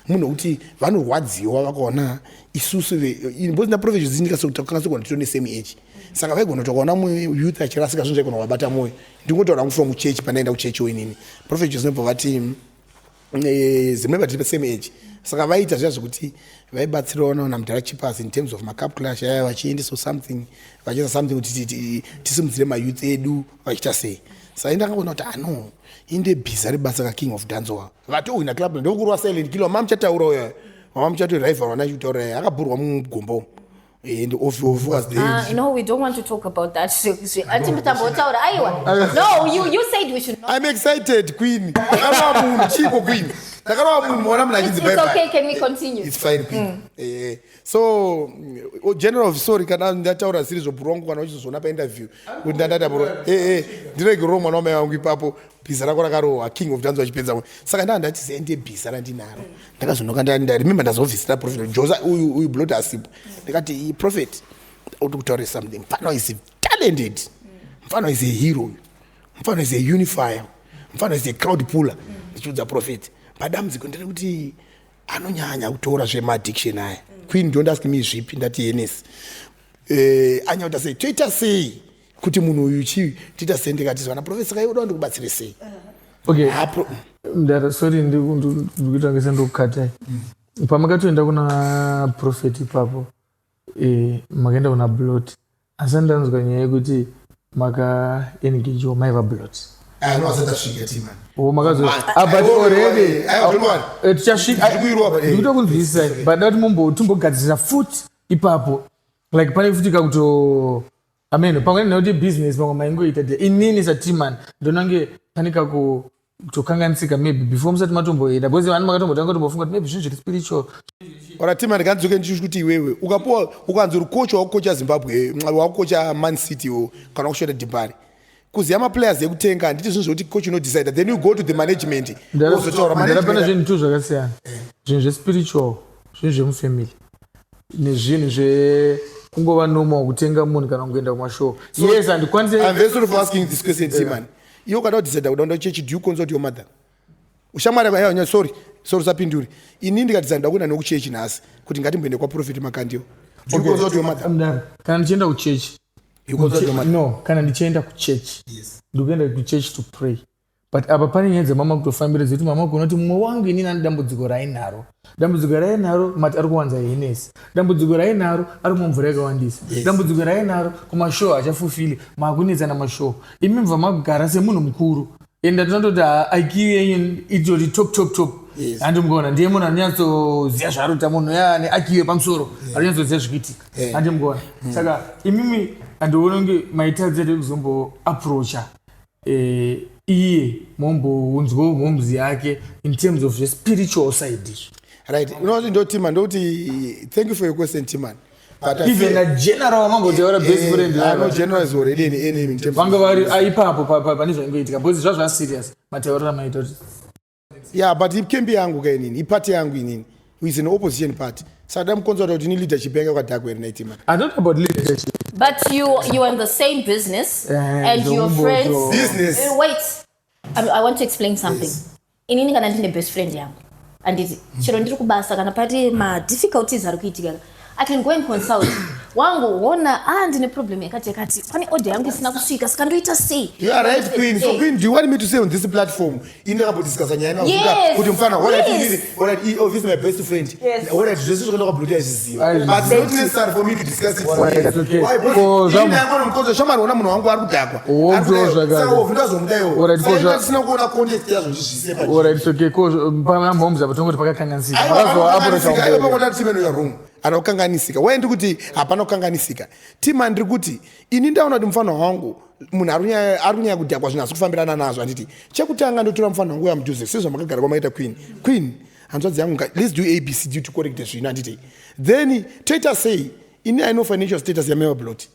Munhu wekuti vanorwadziwa vakaona isusu, because naProphet Jose ndikasogona titone same age, saka vaigona kuti vakaona muyouth achirasika, zvinhu zvaigona kuvabata mwoyo. Ndingotaura hangu from church, pandaenda kuchechiwo inini, Prophet Jose nobva vati zimwe tiri same age, saka vaita zviya zvekuti vaibatsirawo namudhara Chipas in terms of macup clash aya, vachiendesawo something, vachiisa something kuti tisimudzire mayouth edu, vachiita sei. Saka indakaona kuti ano inde bhiza rebasa kaKing of Dancehall, vatohwina club, ndokurwa Silent Killer. Mama muchataura uya, mama muchatorival vana chitaura, akabhurwa mugombo and off was the No, we don't want to talk about that. Atimbotaura, aiwa. No, you said we should not. I'm excited, queen. Ndakarova munhu chiko, queen? Ndakarova munhu, maona munhu achinzi It's bye bye. okay, can we continue? It's fine, queen. So general, sorry kana ndataura zvisiri zvobhurongo, kana uchizozviona painterview kuti ndandata ndiregerero mwana wamai vangu ipapo. Bhiza rako rakarohwa, King of Dance vachipedza. Saka ndaa ndati zende bhiza randinaro, ndakazonoka ndaremember ndazovhizita Prophet Josa uyu, uyu Blot asipo. Ndikati, "Prophet, uri kutaura something. Mfano is talented, mfano is a hero, mfano is a unifier, mfano is a crowd puller." Ndichiudza prophet padambudziko nderekuti anonyanya kutora zvemaaddiction aya. Queen, don't ask me zvipi, ndati Hennessy. Anyakuita sei, toita sei kuti munhu uyu chii, toita sei? Ndikati zvana prophet, saka iwe uda ndikubatsire sei? Okay. Ha, Ndara, sorry, ndikuita ngese ndokukatai. Pamakatoenda kuna prophet ipapo, makaenda kuna Blot, asi ndanzwa nyaya yekuti makaengagewa maiva Blot. Ah, no, asati asvika tima. O makazo Ah, ah, but aiwa, already aiwa, don't worry. Tichasvika. Ndiri kuirwa, but, Ndikuita kunzwisisa, but ndati timbogadzirisa futi ipapo, like pane futi kakuto amen, pamwe nekuti business pamwe maingoita de inini satiman ndonange pane kaku kutokanganisika maybe before musati matomboenda, because vanhu makatombotanga kutombofunga kuti maybe zvinhu zviri spiritual. Ora tima, ndikandidzoke ndichiti kuti iwewe ukapuwa, ukanzi uri coach, wakukocha Zimbabwe, wakukocha Man City wo, kana wakushota DeMbare, kuziva maplayers ekutenga, handiti zvinhu zvokuti coach unodecide, then you go to the management, wozotaura Ndara pane management. Zvinhu tu zvakasiyana, zvinhu zvespiritual, zvinhu zvemufamily, nezvinhu zvekungova normal kutenga munhu kana kungoenda kumashow. Yes, handikwanisi. I'm very sorry for asking this question, Timan. Iwe ukada kudecide kuda kuenda kuchechi, do you consult your mother? Ushamwari yako, sorry, sorry, usapinduri. Ini ndikadecide nda kuenda nokuchechi nhasi kuti ngatimboende kwaProphet Makandiwa. Do you consult your mother? Mudara, kana ndichienda kuchechi You consult your mother? No, kana ndichienda kuchechi, ndikuenda kuchechi to pray, but apa pane nyaya dzamama kutofambira, dzekuti mama kuona kuti mumwe wangu inini ane dambudziko rainaro, dambudziko rainaro mati ari kuwanza Hennessy, dambudziko rainaro ari kumwa mvura yakawandisa, dambudziko rainaro kumashow achafufili, makunetsana mashow. Imi mubva magara semunhu mukuru, enda tinototi IQ yenyu itori top, top, top. Handimukuona ndiye munhu anonyatsoziva zvaari kuita, munhu yaane IQ yepamusoro, anonyatsoziva zvikuitika. Handimukuona, saka imimi handioni kunge maitadzi ati kuzomboapproacha iye mombounzwawo mhomzi yake in terms of zvespiritual side izvi. Right. Unoti ndo Timan, ndokuti thank you for your question, Timan. But I Even nageneral wamambotaura, best friend. No, general is already an enemy in terms vanga of vari ipapo pane zvaingoitika, because zvazva serious matauriro amaita kuti Yeah, but icamp yangu ka inini, ipati yangu inini is an opposition party, saka ndamukonzera kuti ini leadership yangu yakadhakwa here naitima? I'm not about leadership. But you are in the same business and your Zombo friends. Business. Wait, I want to explain something. Inini kana ndine best friend yangu, anditi chero ndiri kubasa kana pati madifficulties ari kuitika, I can go and consult wangu, wona, ah, ndine problem yakati yakati, pane order yangu isina kusvika, saka ndoita sei? You are right, queen. So, queen, do you want me to say on this platform ini ndakambodiscussa nyaya Yes. kuti mufana, alright, Yes. inini, alright, obviously my best friend, alright, zvese zvakaenda kwaBlot aizviziva, Aizviziva. but it's not necessary for me to discuss it. Alright, it's okay. Why? Because Ko, inini ndangona shamwari, ona munhu wangu ari kudhakwa. Oh, Ari kudai, zvakare. saka ovhi ndazomudaiwo. Alright, ko Saka ndisina kuona context yazvo, ndizvise pa Alright, it's okay. Ko pamhomes apa tongoti pakakanganisika, makazoapproacha? Wrong, ana kukanganisika. Wai ndiri kuti hapana kukanganisika, Tima. Ndiri kuti ini ndaona kuti mufana wangu munhu ari kunyanya kudhakwa, zvinhu asi kufambirana nazvo, handiti? Chekutanga ndotora mufana wangu yamudhuze sezvamakagara kwamaita, queen. Queen, hanzvadzi yangu, let's do ABCD to correct zvinhu, handiti? Then toita sei? Ini I know financial status yaMewa Blot.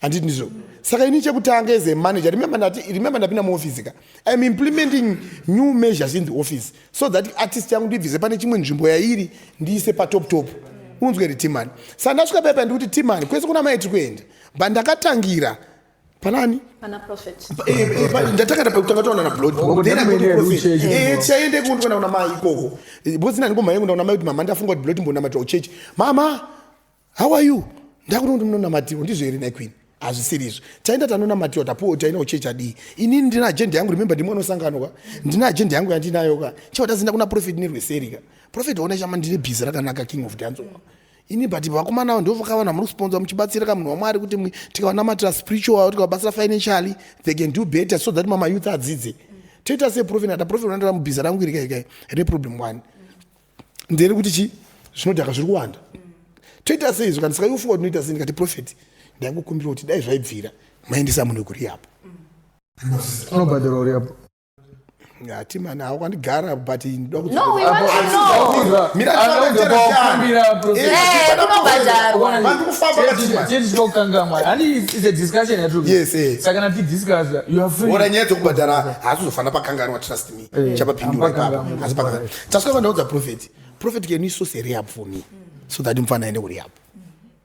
Handiti ndizvo? Saka ini chekutanga, as a manager, remember ndati, remember ndapinda muoffice ka, I am implementing new measures in the office so that artist yangu ndibvise pane chimwe nzvimbo yairi, ndiise patop top. Unzwe ri Timani. Saka ndasvika paipa, ndikuti, "Timani, kwese kuna mai tiri kuenda," but ndakatangira panani? Pana prophet. Ndatanga pakutanga taona nablot. Tichaende kuenda kuna mai ikoko because ndandingomhanye kuenda kuna mai kuti, "Mama, ndafunga kuti Blot mbonamatira kuchechi. Mama, how are you? Ndakuti kuti munonamatirwa ndizvo here?" Nai queen, hazvisiri izvo. Taenda, tanonamatiwa, tapuwa, taenda kuchechi. Adii? Inini ndine agenda yangu. Remember, ndimwe nosangano ka, ndine agenda yangu yandinayo ka. Chawatazinda kuna prophet nerweseri ka. Prophet, ona chama, ndine bhizi rakanaka, King of Dance ini, but vakomana avo ndo vakavanhu muri kusponsa muchibatsira ka munhu waMwari kuti tikavanamatira spiritual, tikavabatsira financially, they can do better so that mama youth adzidze. Toita seprophet ata prophet unandira mubhiza rangu iri kaikai reproblem one ndere kuti chi zvinodhaka zviri kuwanda. Toita sei izvo? Kana saka iwofunga kuti unoita sei? Ndikati, "Prophet, ndaingokumbira kuti dai zvaibvira maendesa munhu kurehab." Unobhadharwa uri apo? Hatimani hawo kwandigara, but ndoda. No, we want to know. Wakumbira prophet. Kunobhadharwa. Chii hani? It's a discussion yatiri. Yes. Saka kana tidiscussa, you are free. Ora, nyaya dzekubhadhara haasi pakanganwa, trust me. Chapapindura ipapo. Hapakanganwa. Hasi pakanganwa. Tasvika pandaudza prophet, "Prophet, can you source a rehab for me so that mufana aende kurehab?"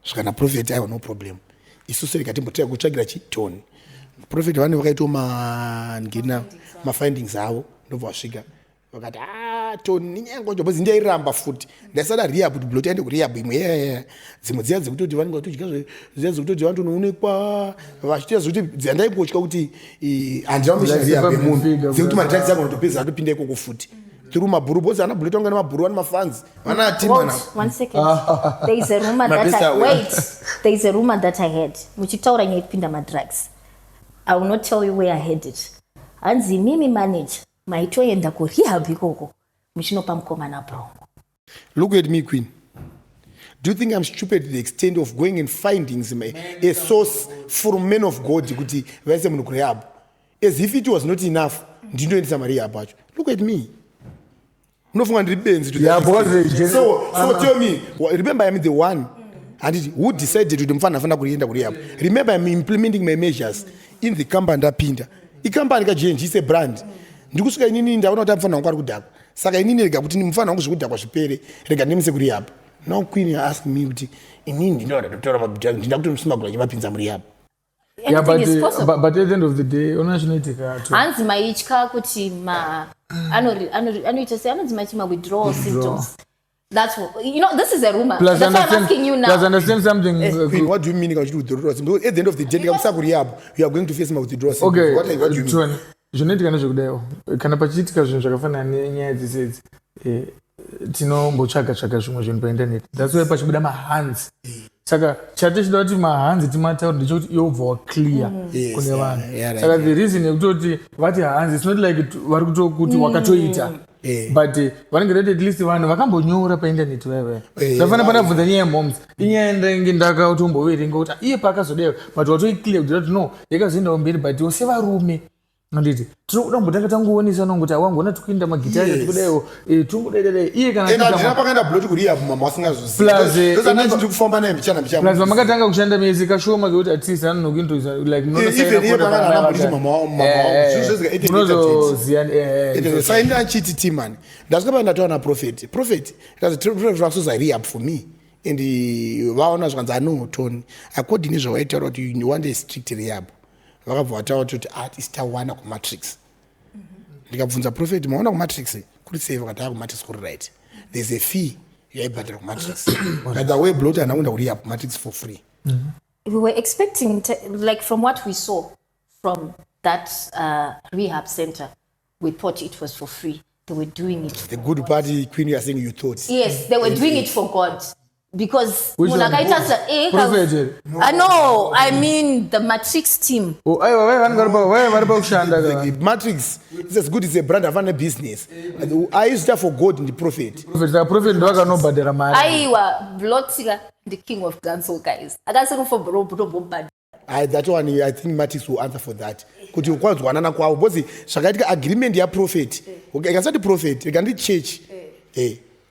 Svikana prophet, "Aiwa, no problem. Isusu rega timbotira kutsvagira chitoni." Prophet vane vakaitawo mangina mafindings avo, ndobva vasvika vakati, "A Toni, nenyaya yangu yacho," because ndairamba futi, ndaisada rehab kuti Blot aende kurehab. Imwe yaya dzimwe dziya dzekutoti vanenge vatodya, dziya dzekutoti vanotonoonekwa vachiita zvekuti dzandaingotya kuti handina Like rehab yemunhu figure, dzekuti madrugs angu anotopedza atopinda ikoko futi through mabhuru, because ana Blot vanga nemabhuru, vane mafans, vana atimana. Wait, one second. There is a rumor that Mabesta I, away. wait. There is a rumor that I heard. Muchitaura nyaya yekupinda madrugs. I will not tell you where I heard it. Hanzi mimi manager maitoenda kurehab ikoko muchinopa mukomana bronco. Look at me, queen. Do you think I'm stupid to the extent of going and finding a source from men of God kuti vaise munhu kurehab? As if it was not enough, ndinoendesa marehab acho. Look at me. Unofunga ndiri benzi to that Yeah, extent? because they So tell me, remember I'm the one handiti who decided kuti mufana afana kuenda kurehab. Remember, I'm implementing my measures in the company. Ndapinda ikampani kaGNG, is a brand. Ndikusvika inini ndaona kuti mufana wangu ari kudhakwa, saka inini rega kuti mufana wangu zvekudhakwa zvipere, rega ndimise kurehab. Now queen, you ask me kuti inini ndinoda kutora madrugs, ndinda kuti musumagura chimapinza murehab? Yeah, Anything but, is possible. but at the end of the day, ona chinoitika Hanzi maitya kuti ma anoita sei, anonzi machi ma withdrawal symptoms. That's what, this is a rumor. Plus That's why I'm understand, asking you plus now. understand something. Queen, what do you mean kana uchiti withdrawal symptoms? Because at the end of the day, ndikamusa kurehab, you are going to face ma withdrawal symptoms. Okay. What do you mean? Tony, zvinoitika ndezvekudaiwo, kana pachiitika zvinhu zvakafanana nenyaya dzese idzi, tinombotsvaga tsvaga zvimwe zvinhu painternet. That's why pachibuda mahanzi. Saka chatichida kuti mahanzi timataura ndechekuti iwe ubva waclear kune vanhu. Saka the reason yekutoti vati hanzi, it's not like vari kutokuti wakatoita, but vanenge rati at least vanhu vakambonyora painternet vaivaya. Zvafana panabvunza nyaya yemoms, inyaya ndainge ndakatomboverenga kuti iye paakazodaiwa, but watoiclear kuti rati no yakazoendawo mberi. But sevarume, anditi tinoda kumbotanga tangoonesana kuti awangona tikuenda magitari, tikudaiwo, tongodaidadai iye kana And handina pakaenda Blot kurehab mama wasingazozivi. Plus, Ndiri kufamba naye mbichana mbichana. Plus vamakatanga kushanda mese kashoma kekuti at least anonokuintroduce like Even iye pakana anambotiti mama wangu, mama wangu. Zvinhu zvezika 88. Munozoziya. Saka ini achiti, "Timani," ndasvika pa ndataura naprophet. Prophet, prophet vasoza rehab for me and vaona zvikanzi, "Ano Tony, according nezvawaitaura kuti you want a strict rehab," vakabva vataura kuti ati tawana kumatrix. Ndikabvunza prophet, "Maona kumatrix kuri sei?" Vakati, "A, kumatrix kuri right. There's a fee yaibhadhara kumatrix." By the way, Blot anakuenda kurehab kumatrix for free. We were expecting like from what we saw from that rehab center, we thought it was for free. They were doing it The good part, queen, you are saying you thought. Yes, they were doing it for God because Which munhu one? akaita Prophet here? No, I mean the Matrix team. Oh, aiwa, vai vanenge vari pakushanda ka. The Matrix is as good as a brand, havana business. Aizvita for God ndiprophet. Prophet, saka prophet ndo akanobhadhara mari? Aiwa, Blotika, the King of Dancehall guys, akasiri for bro. That one, I think Matrix will answer for that, kuti kwanzwanana kwavo, because zvakaitika agreement yaprophet. Okay, ikasati prophet, ikandi church,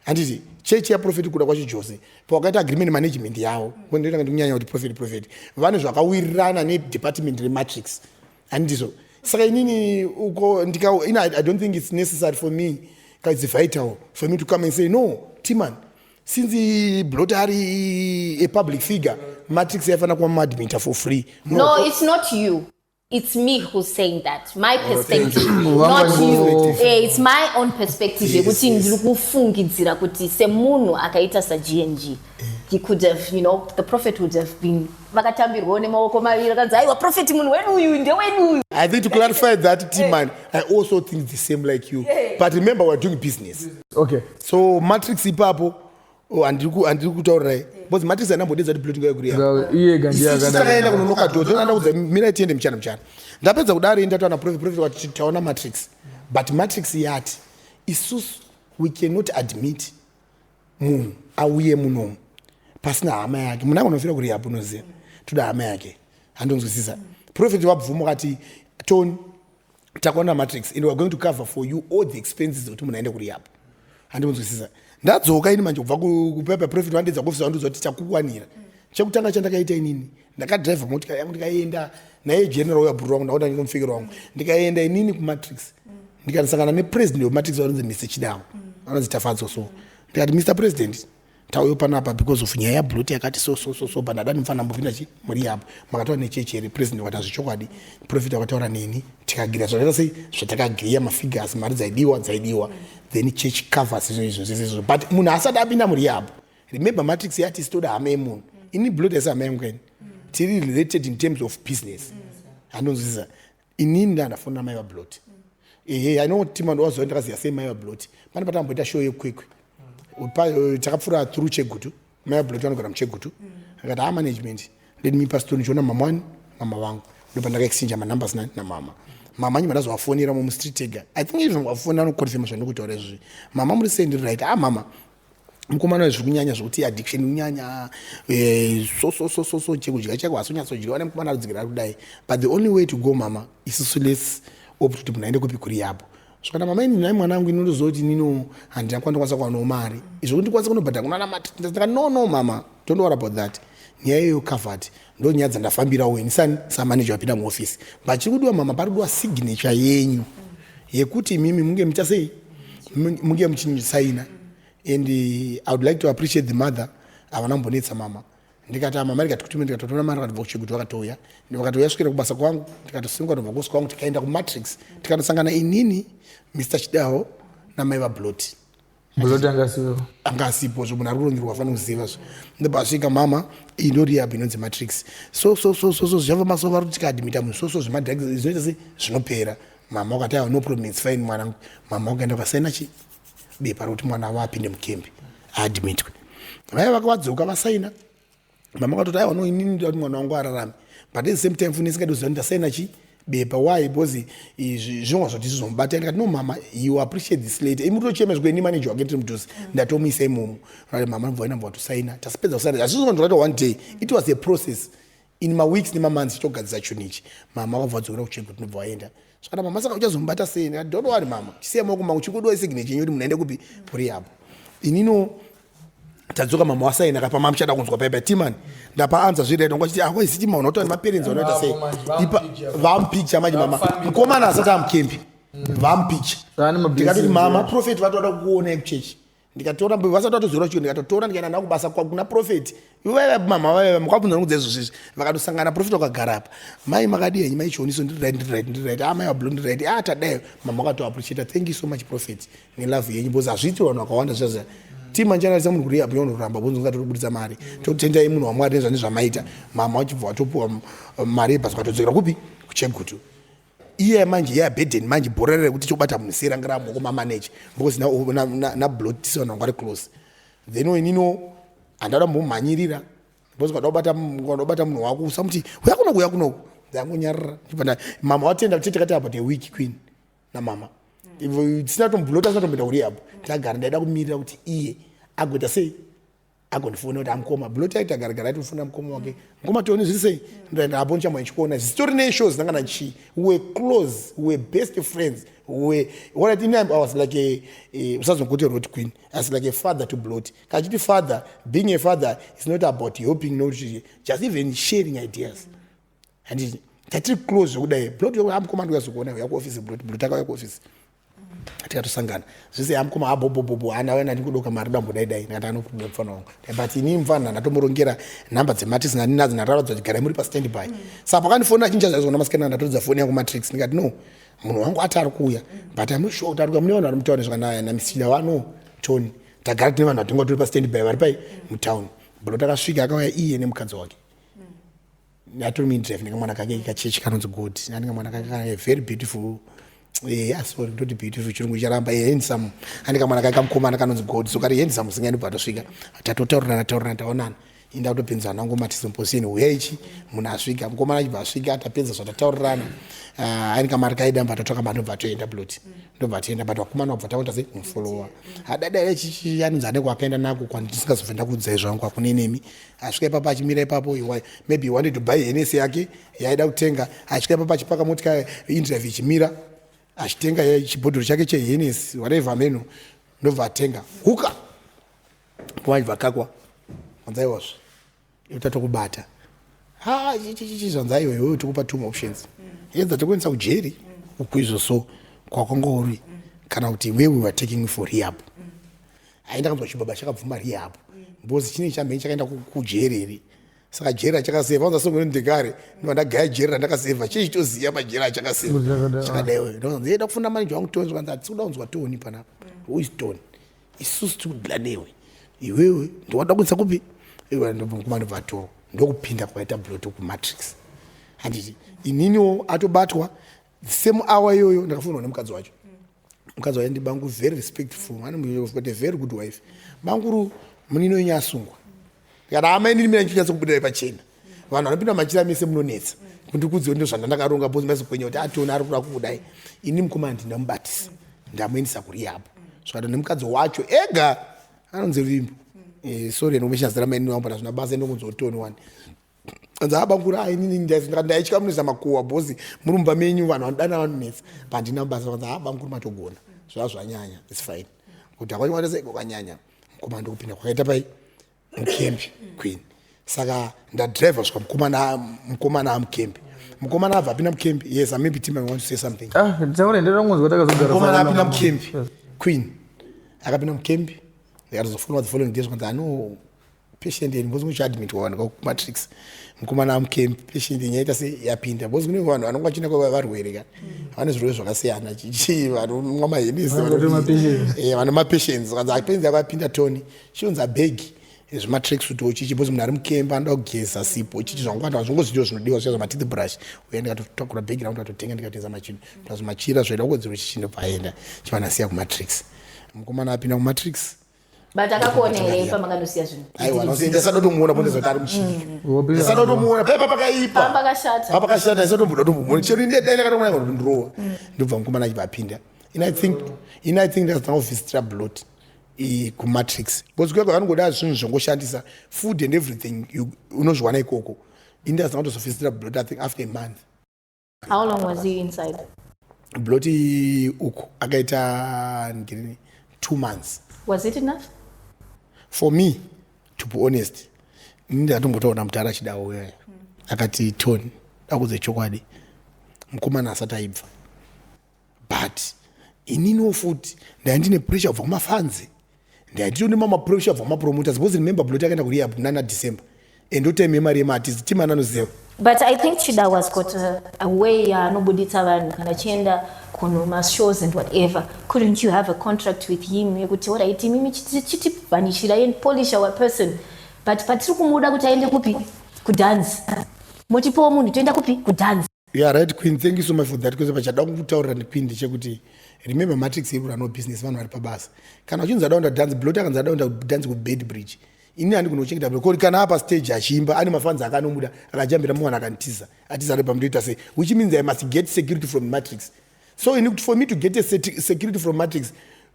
handiti Chechi yaProphet Kudakwashe Jose, pawakaita agreement management yavo, ndoita ndikunyanya kuti prophet vane zvakawirirana nedepartment reMatrix, handizvo? Saka inini uko ndika ina, I don't think it's necessary for me, it's vital for me to come and say, "No, Timan, since Blot ari a public figure, Matrix yaifanira kuva muadmita for free." No, it's not you. It's me who's saying that. My perspective. Not you. It's my own perspective. Yekuti ndiri kufungidzira kuti semunhu akaita saGNG, he could have, the prophet would have been vakatambirwawo nemaoko maviri, akanzi, "Aiwa, prophet, munhu wedu uyu, ndewedu uyu." I think to clarify that, T-Man, I also think the same like you. But remember, we're doing business. So Matrix ipapo, oh, handiri kutaurirai because Matrix handambodedza kuti Blot ngayakuri. Iye gandi. Takaenda kunonoka dho, ndonanda kudza, mirai tiende muchana muchana. Ndapedza kudari, ndataona prophet vati taona Matrix, but Matrix yati isusu we cannot admit munhu auye munomu pasina hama yake. Munhu angonofira kurehab, unoziva, toda hama yake, handonzwisisa. Prophet wabvuma, kati, "Tony, takaona Matrix and we are going to cover for you all the expenses ekuti munhu aende kurehab." Handinzwisisa. Ndadzoka ini manje kubva kupepa, prophet wandedza kuofisi, wandiudza kuti takuwanira. Chekutanga chandakaita inini, ndakadhiraivha motikari yangu, ndikaenda naye general uya, bhuru wangu, ndaona ndingomupfekero wangu, ndikaenda inini kuMatrix, ndikasangana nepresident weMatrix vanonzi Mr Chidawo, vanonzi Tafadzo. So ndikati, "Mr President, tauyo panapa because of nyaya yaBlot yakati so so so so, but ndada ndimufana mbopinda chi muri apo makataura nechechi here?" President wakati, "Hazvichokwadi, prophet wakataura neni, tikagira zvakaita sei, zvatakagiriya, mafigures, mari dzaidiwa, then church covers izvo izvo zvese izvo." But munhu asati apinda murehab, remember, Matrix yati sitoda hama yemunhu. Ini Blot aisi hama yangu kaini, tiri related in terms of business, handonzwisisa. Inini ndandafonera mai vaBlot. Ehe, I know tima ndowaziva, ndakaziva sei mai vaBlot. Pane patamboita show yeKwekwe, takapfuura through Chegutu, mai vaBlot vanogara muChegutu. Akati, "Ha, management, let me pass through, ndichiona mama wani, mama vangu." Ndopa ndakaexchange manumbers nani namama. Mama nyima ndazovafonera mumustreet tega. I think even vafonera anoconfirma zvandikutaura izvozvi. "Mama, muri sei?" "Ndiri right." "Ah, mama, mukomana zviri kunyanya zvokuti addiction kunyanya, so so so so so, chekudya chako hasonyatsodyiwa nemukomana aridzikira ari kudai, but the only way to go, mama, isusu let's opt kuti munhu aende kupi? Kurehab." Saka mama, ini nai mwana wangu, inondozoti nino handina kwandokwanisa kuwanawo mari izvo kuti ndikwanise kunobhadhara kunana mati. "No, no, mama, don't worry about that. Nyaya iyoyo covered. Ndo nyaya dzandafambirawo ini sani samanager wapinda muofisi, but chiri kudiwa, mama, pari kudiwa signature yenyu yekuti imimi munge mucha sei, munge muchisaina." And I would like to appreciate the mother, havana kumbonetsa mama. Ndikati, "Mama," ndikati, "kutume." Ndikatotora mari, vakatobva kuChegutu, vakatouya, vakatouya svikira kubasa kwangu, ndikatosunga ndobva kuosi kwangu, tikaenda kuMatrix, tikandosangana inini, Mr Chidawo namai vaBlot. Blot angasipo? Anga asipo. Zvo munhu ari kurongerwa afanira kuziva zvo. Ndobva asvika, "Mama, iyi ndo rehab inonzi Matrix, so so so so so, zvichabva maso vari kuti tikaadmita munhu so so, zvemadrugs zvinoita sei, zvinopera." Mama wakati, "Aiwa, no problem, it's fine, mwanangu." Mama wakaenda ukasaina chi bepa rekuti mwana wavo apinde mukembi, aadmitwe. Vaiva vakavadzoka vasaina. Mama vakatoti, "Aiwa, no, inini ndoda kuti mwana wangu ararame, but at the same time fune singadi kuziva kuti ndasaina chi bepa. Why? Because izvi zvinonga zvoti zvizomubata." Ndikati, "No, mama, you appreciate this later. Imi tochema zvikueni manager wake tiri mudhuze, ndatomuisa imomo." Mama bva vaenda, bva tasipedza kusaina. Hazvizvo ndakaita one day, it was a process in maweeks nemamonths tichogadzisa chinhu ichi. Mama vakabva vadzokera kuChegutu, ndobva vaenda. Saka mama, "Saka uchazomubata sei?" Ndikati, "Don't worry, mama, chisiya maoko mangu. Chikudiwa signature yenyu kuti munhu aende kupi? Kurehab." Inino tadzoka, mama wasaina kapa. Mama muchada kunzwa paipa Timani, ndapa anza zviri right. Ngachiti akwaisiti mama unotaura nemaparents vanoita sei? Vamupicture manje mama, mukomana asati amukembi, vamupicture. Ndikatoti, "Mama, prophet vatoda kukuonai kuchechi." Ndikatora, vasati vatozora chio, ndikatotora, ndikaenda navo kubasa kuna prophet. Ivaiva mama vaiva makabvunza nokudza izvo zvezvi. Vakatosangana, prophet wakagara apa. "Mai, makadi henyu, mai Chioniso?" "Ndiri right, ndiri right, ndiri right. Ah, mai vaBlo, ndiri right. Ah, tadayo." Mama vakatoappreciata, "Thank you so much, prophet, nelove yenyu, because hazviiti vanhu vakawanda zvazva timanjanarisa munhu kuri apo unoramba bonzo ungatobudisa mari. Totendai munhu waMwari nezvane zvamaita." Mama vachibva vatopuwa mari yebhasi, vakatodzokera kupi? KuChegutu. Iye manje yabhedheni manje, bhora rekuti chobata munhu sei ranga ramoko mamanager, because naBlot tisi vanhu vanga vari close. Then inino handada mbomhanyirira, because ukada kubata munhu wako usamuti, "Uya kunoku, uya kunoku." Ndangonyarara. Mama watenda kuti takati about a week queen namama tisina tomblota, tisina tomboenda kurehab. Tagara, ndaida kumirira kuti iye agoita sei. Agondifona kuti amukoma Blot aita garagara aitofona mukoma wake, "Mukoma Tony, zviri sei?" Ndoenda apo ndichamwa ndichikuona zisitori neshows nangana chii. We were close, we were best friends, we were what I, I was like a usazongokuti road queen, I was like a father to Blot. Kachiti father, being a father is not about helping, not just even sharing ideas. Handiti tatiri close zvekudai. Blot, amukoma, ndikazokuona uya kuofisi. Blot, Blot akauya kuofisi, tikatosangana zvese. Amukoma, abobobobo, ana wena ndikudoka mari dambodai dai. Ndikati anokuda mufana wangu, but ini mufana ndatomurongera nhamba dzematrix nandinadzo, ndataradza kuti garai muri pastand by. Saka pakandifonera achinja zvaizona masikana, ndatoridza foni yangu matrix, ndikati, "No, munhu wangu ati ari kuuya, but I'm sure kuti ari kuuya." Mune vanhu vari mutauni zvakanaya namisida vano Tony, tagara tine vanhu vatinga tori pastand by vari pai mutauni. Blot akasvika, akauya iye nemukadzi wake atori muindrive nekamwana kake kachechi kanonzi God. Anenge mwana kake kana very beautiful. Yeah, sorry, ndoti beautiful, chirungu charamba. Handsome. Ane kamwana kake kamukomana kanonzi God, so kari handsome singaindobva atosvika. Tatotaurirana taurirana, taonana, inda kutopinza nangu matizomposini uya ichi munhu asvika, mukomana achibva asvika, tapedza zvatataurirana. Ah, aine kamari kaida, mbva tatoka mari, ndobva atoenda. Blot ndobva atoenda, but vakomana vabva takuita sei kumufolowa adadai chichi anonzi ane kwakaenda nako kwandisingazobva ndakuudzai zvangu hakune nemi. Asvika ipapo achimira ipapo, maybe he wanted to buy Hennessy yake yaida kutenga. Asvika ipapo achipaka motika, indrive ichimira, achitenga chibhodhoro chake cheHennessy, whatever meno, ndobva atenga huka kumachibva kakwa wanzaiwazve utatokubata. Ha, chichichi zvanzaiwe iwewe, tikupa two options: edza tokuendesa kujeri ukuizvo so kwakanga uri, kana kuti iwewe we are taking you for rehab. Haenda kanzwa chibaba chakabvuma rehab because chine chamheni chakaenda kujeri here. Saka jeri achakasevha wanza songoni ndekare ndobva ndagaya jeri randakasevha chechitoziya majeri achakasevha chakadaiwe. Ndonzi kufunda manager wangu Tony, zvakanzi hatisi kuda kunzwa Tony panapa. Who is Tony? Isusu tiri kudila newe iwewe, ndowada kuendesa kupi iwe? Ndobva ndobva atorwa, ndokupinda kwaita Blot kumatrix. Handiti ininiwo atobatwa same hour iyoyo, ndakafonwa nemukadzi wacho. Mukadzi wacho ndibangu, very respectful, got a very good wife. "Banguru, munino wenyu asungwa." Ndikati, "Hama, inini mina ndichinyatsa kubudirai pachena. Vanhu vanopinda machira mese munonetsa kundikudziwo, ndo zvandandakaronga bhozi mazokwenya kuti ationa ari kuda kukudai. Ini mukomana ndindamubatisa, ndamuendesa kurehab." Zvikato nemukadzi wacho ega anonzi Vimbo. Sorry, ndikumesha zita ramainini wangu, pana zvina basa, ndokunzi Tony wani. Anzi, "Abangura, inini ndaitya munoisa makuhwa bhozi muri mumba menyu, vanhu vanodana vanonetsa, pandina basa." Vanzi, "Abanguru, matogona zvava zvanyanya, it's fine." Kuti akwanisa kwakanyanya, mukomana ndokupinda kwakaita pai mukembi queen. Saka ndadhiraivha svika mukomana amukembi, mukomana abva apinda mukembi. Yes, maybe Tim, I want to say something. Ah, taura, ndinokunzwa takazogara. Mukomana apinda mukembi queen, akapinda mukembi, ndikatozofonwa the following days, kwanzi ano patient yeni because muchiadmitwa vanhu kumatrix, mukomana amukembi, patient yenyu yaita se yapinda, because kune vanhu vanonga vachienda varwere ka vane zvirwere zvakasiyana, chichi vanomwa maHennessy, vane mapatients. Kanzi apenzi akapinda Tony, chionza bhegi zvematrix kuti chichi, because munhu ari mukemba anoda kugeza sipo chichi zvangwanda zvongozvidiwo zvinodiwa zviya zvamatooth brush uye. Ndikatotakura bhegi rangu, ndikatotenga, ndikatoisa machino plus machira zvaida kuwedzerwa chichi, ndobva aenda chivanasiya kumatrix. Mukomana apinda kumatrix. But akakuona here pamakandosiya zvinhu? Aiwa, ndisada kutomuona pondeza kuti ari muchiki, ndisada kutomuona paipa pakaipa. Pakashata. Papakashata, ndisatomboda kutomuona chero dai ndakatomuona kuti ndirowa. Ndobva mukomana achibva apinda. In I think ndakazotanga kuvhizitira Blot kumatrix because kuya kwavanongoda zvinhu zvongoshandisa, food and everything, unozviwana ikoko. Ini ndakazotanga kutozovhizitira Blot, I think, after a month. How long was he inside? Blot uku akaita ngirini 2 months. Was it enough? For me, to be honest, ini ndatombotaura mutara achidawo uyaya, akati, "Tony, dakudze chokwadi, mukomana asati aibva." But ininiwo futi ndai ndine pressure kubva kumafans, ndai nditone mamapressure kubva kumapromoters, because remember, Blot akaenda kurehab nana December and otime yemari yemaartist team ananoziva. But I think Chida was got a way yaanobuditsa vanhu kana achienda kunomashows and whatever. Couldn't you have a contract with him yekuti, alright, imimi chitibvanishirai and polish our person, but patiri kumuda kuti aende kupi kudhanzi, motipowo munhu toenda kupi kudhanzi? You are right, Queen, thank you so much for that question. Pachada kutaurira nequeen ndechekuti, remember, matrix iri kurano business, vanhu vari pabasa. Kana uchinzi adaunda dhanzi, Blot akanzi adaunda dhanzi kuBeitbridge, ini handi kunochengeta Blot. Kana apa stage achiimba ane mafans ake anomuda, akajambira mumwana akanitiza atiza ari pamutoita sei, which means I must get security from Matrix. So in, for me to get a security from Matrix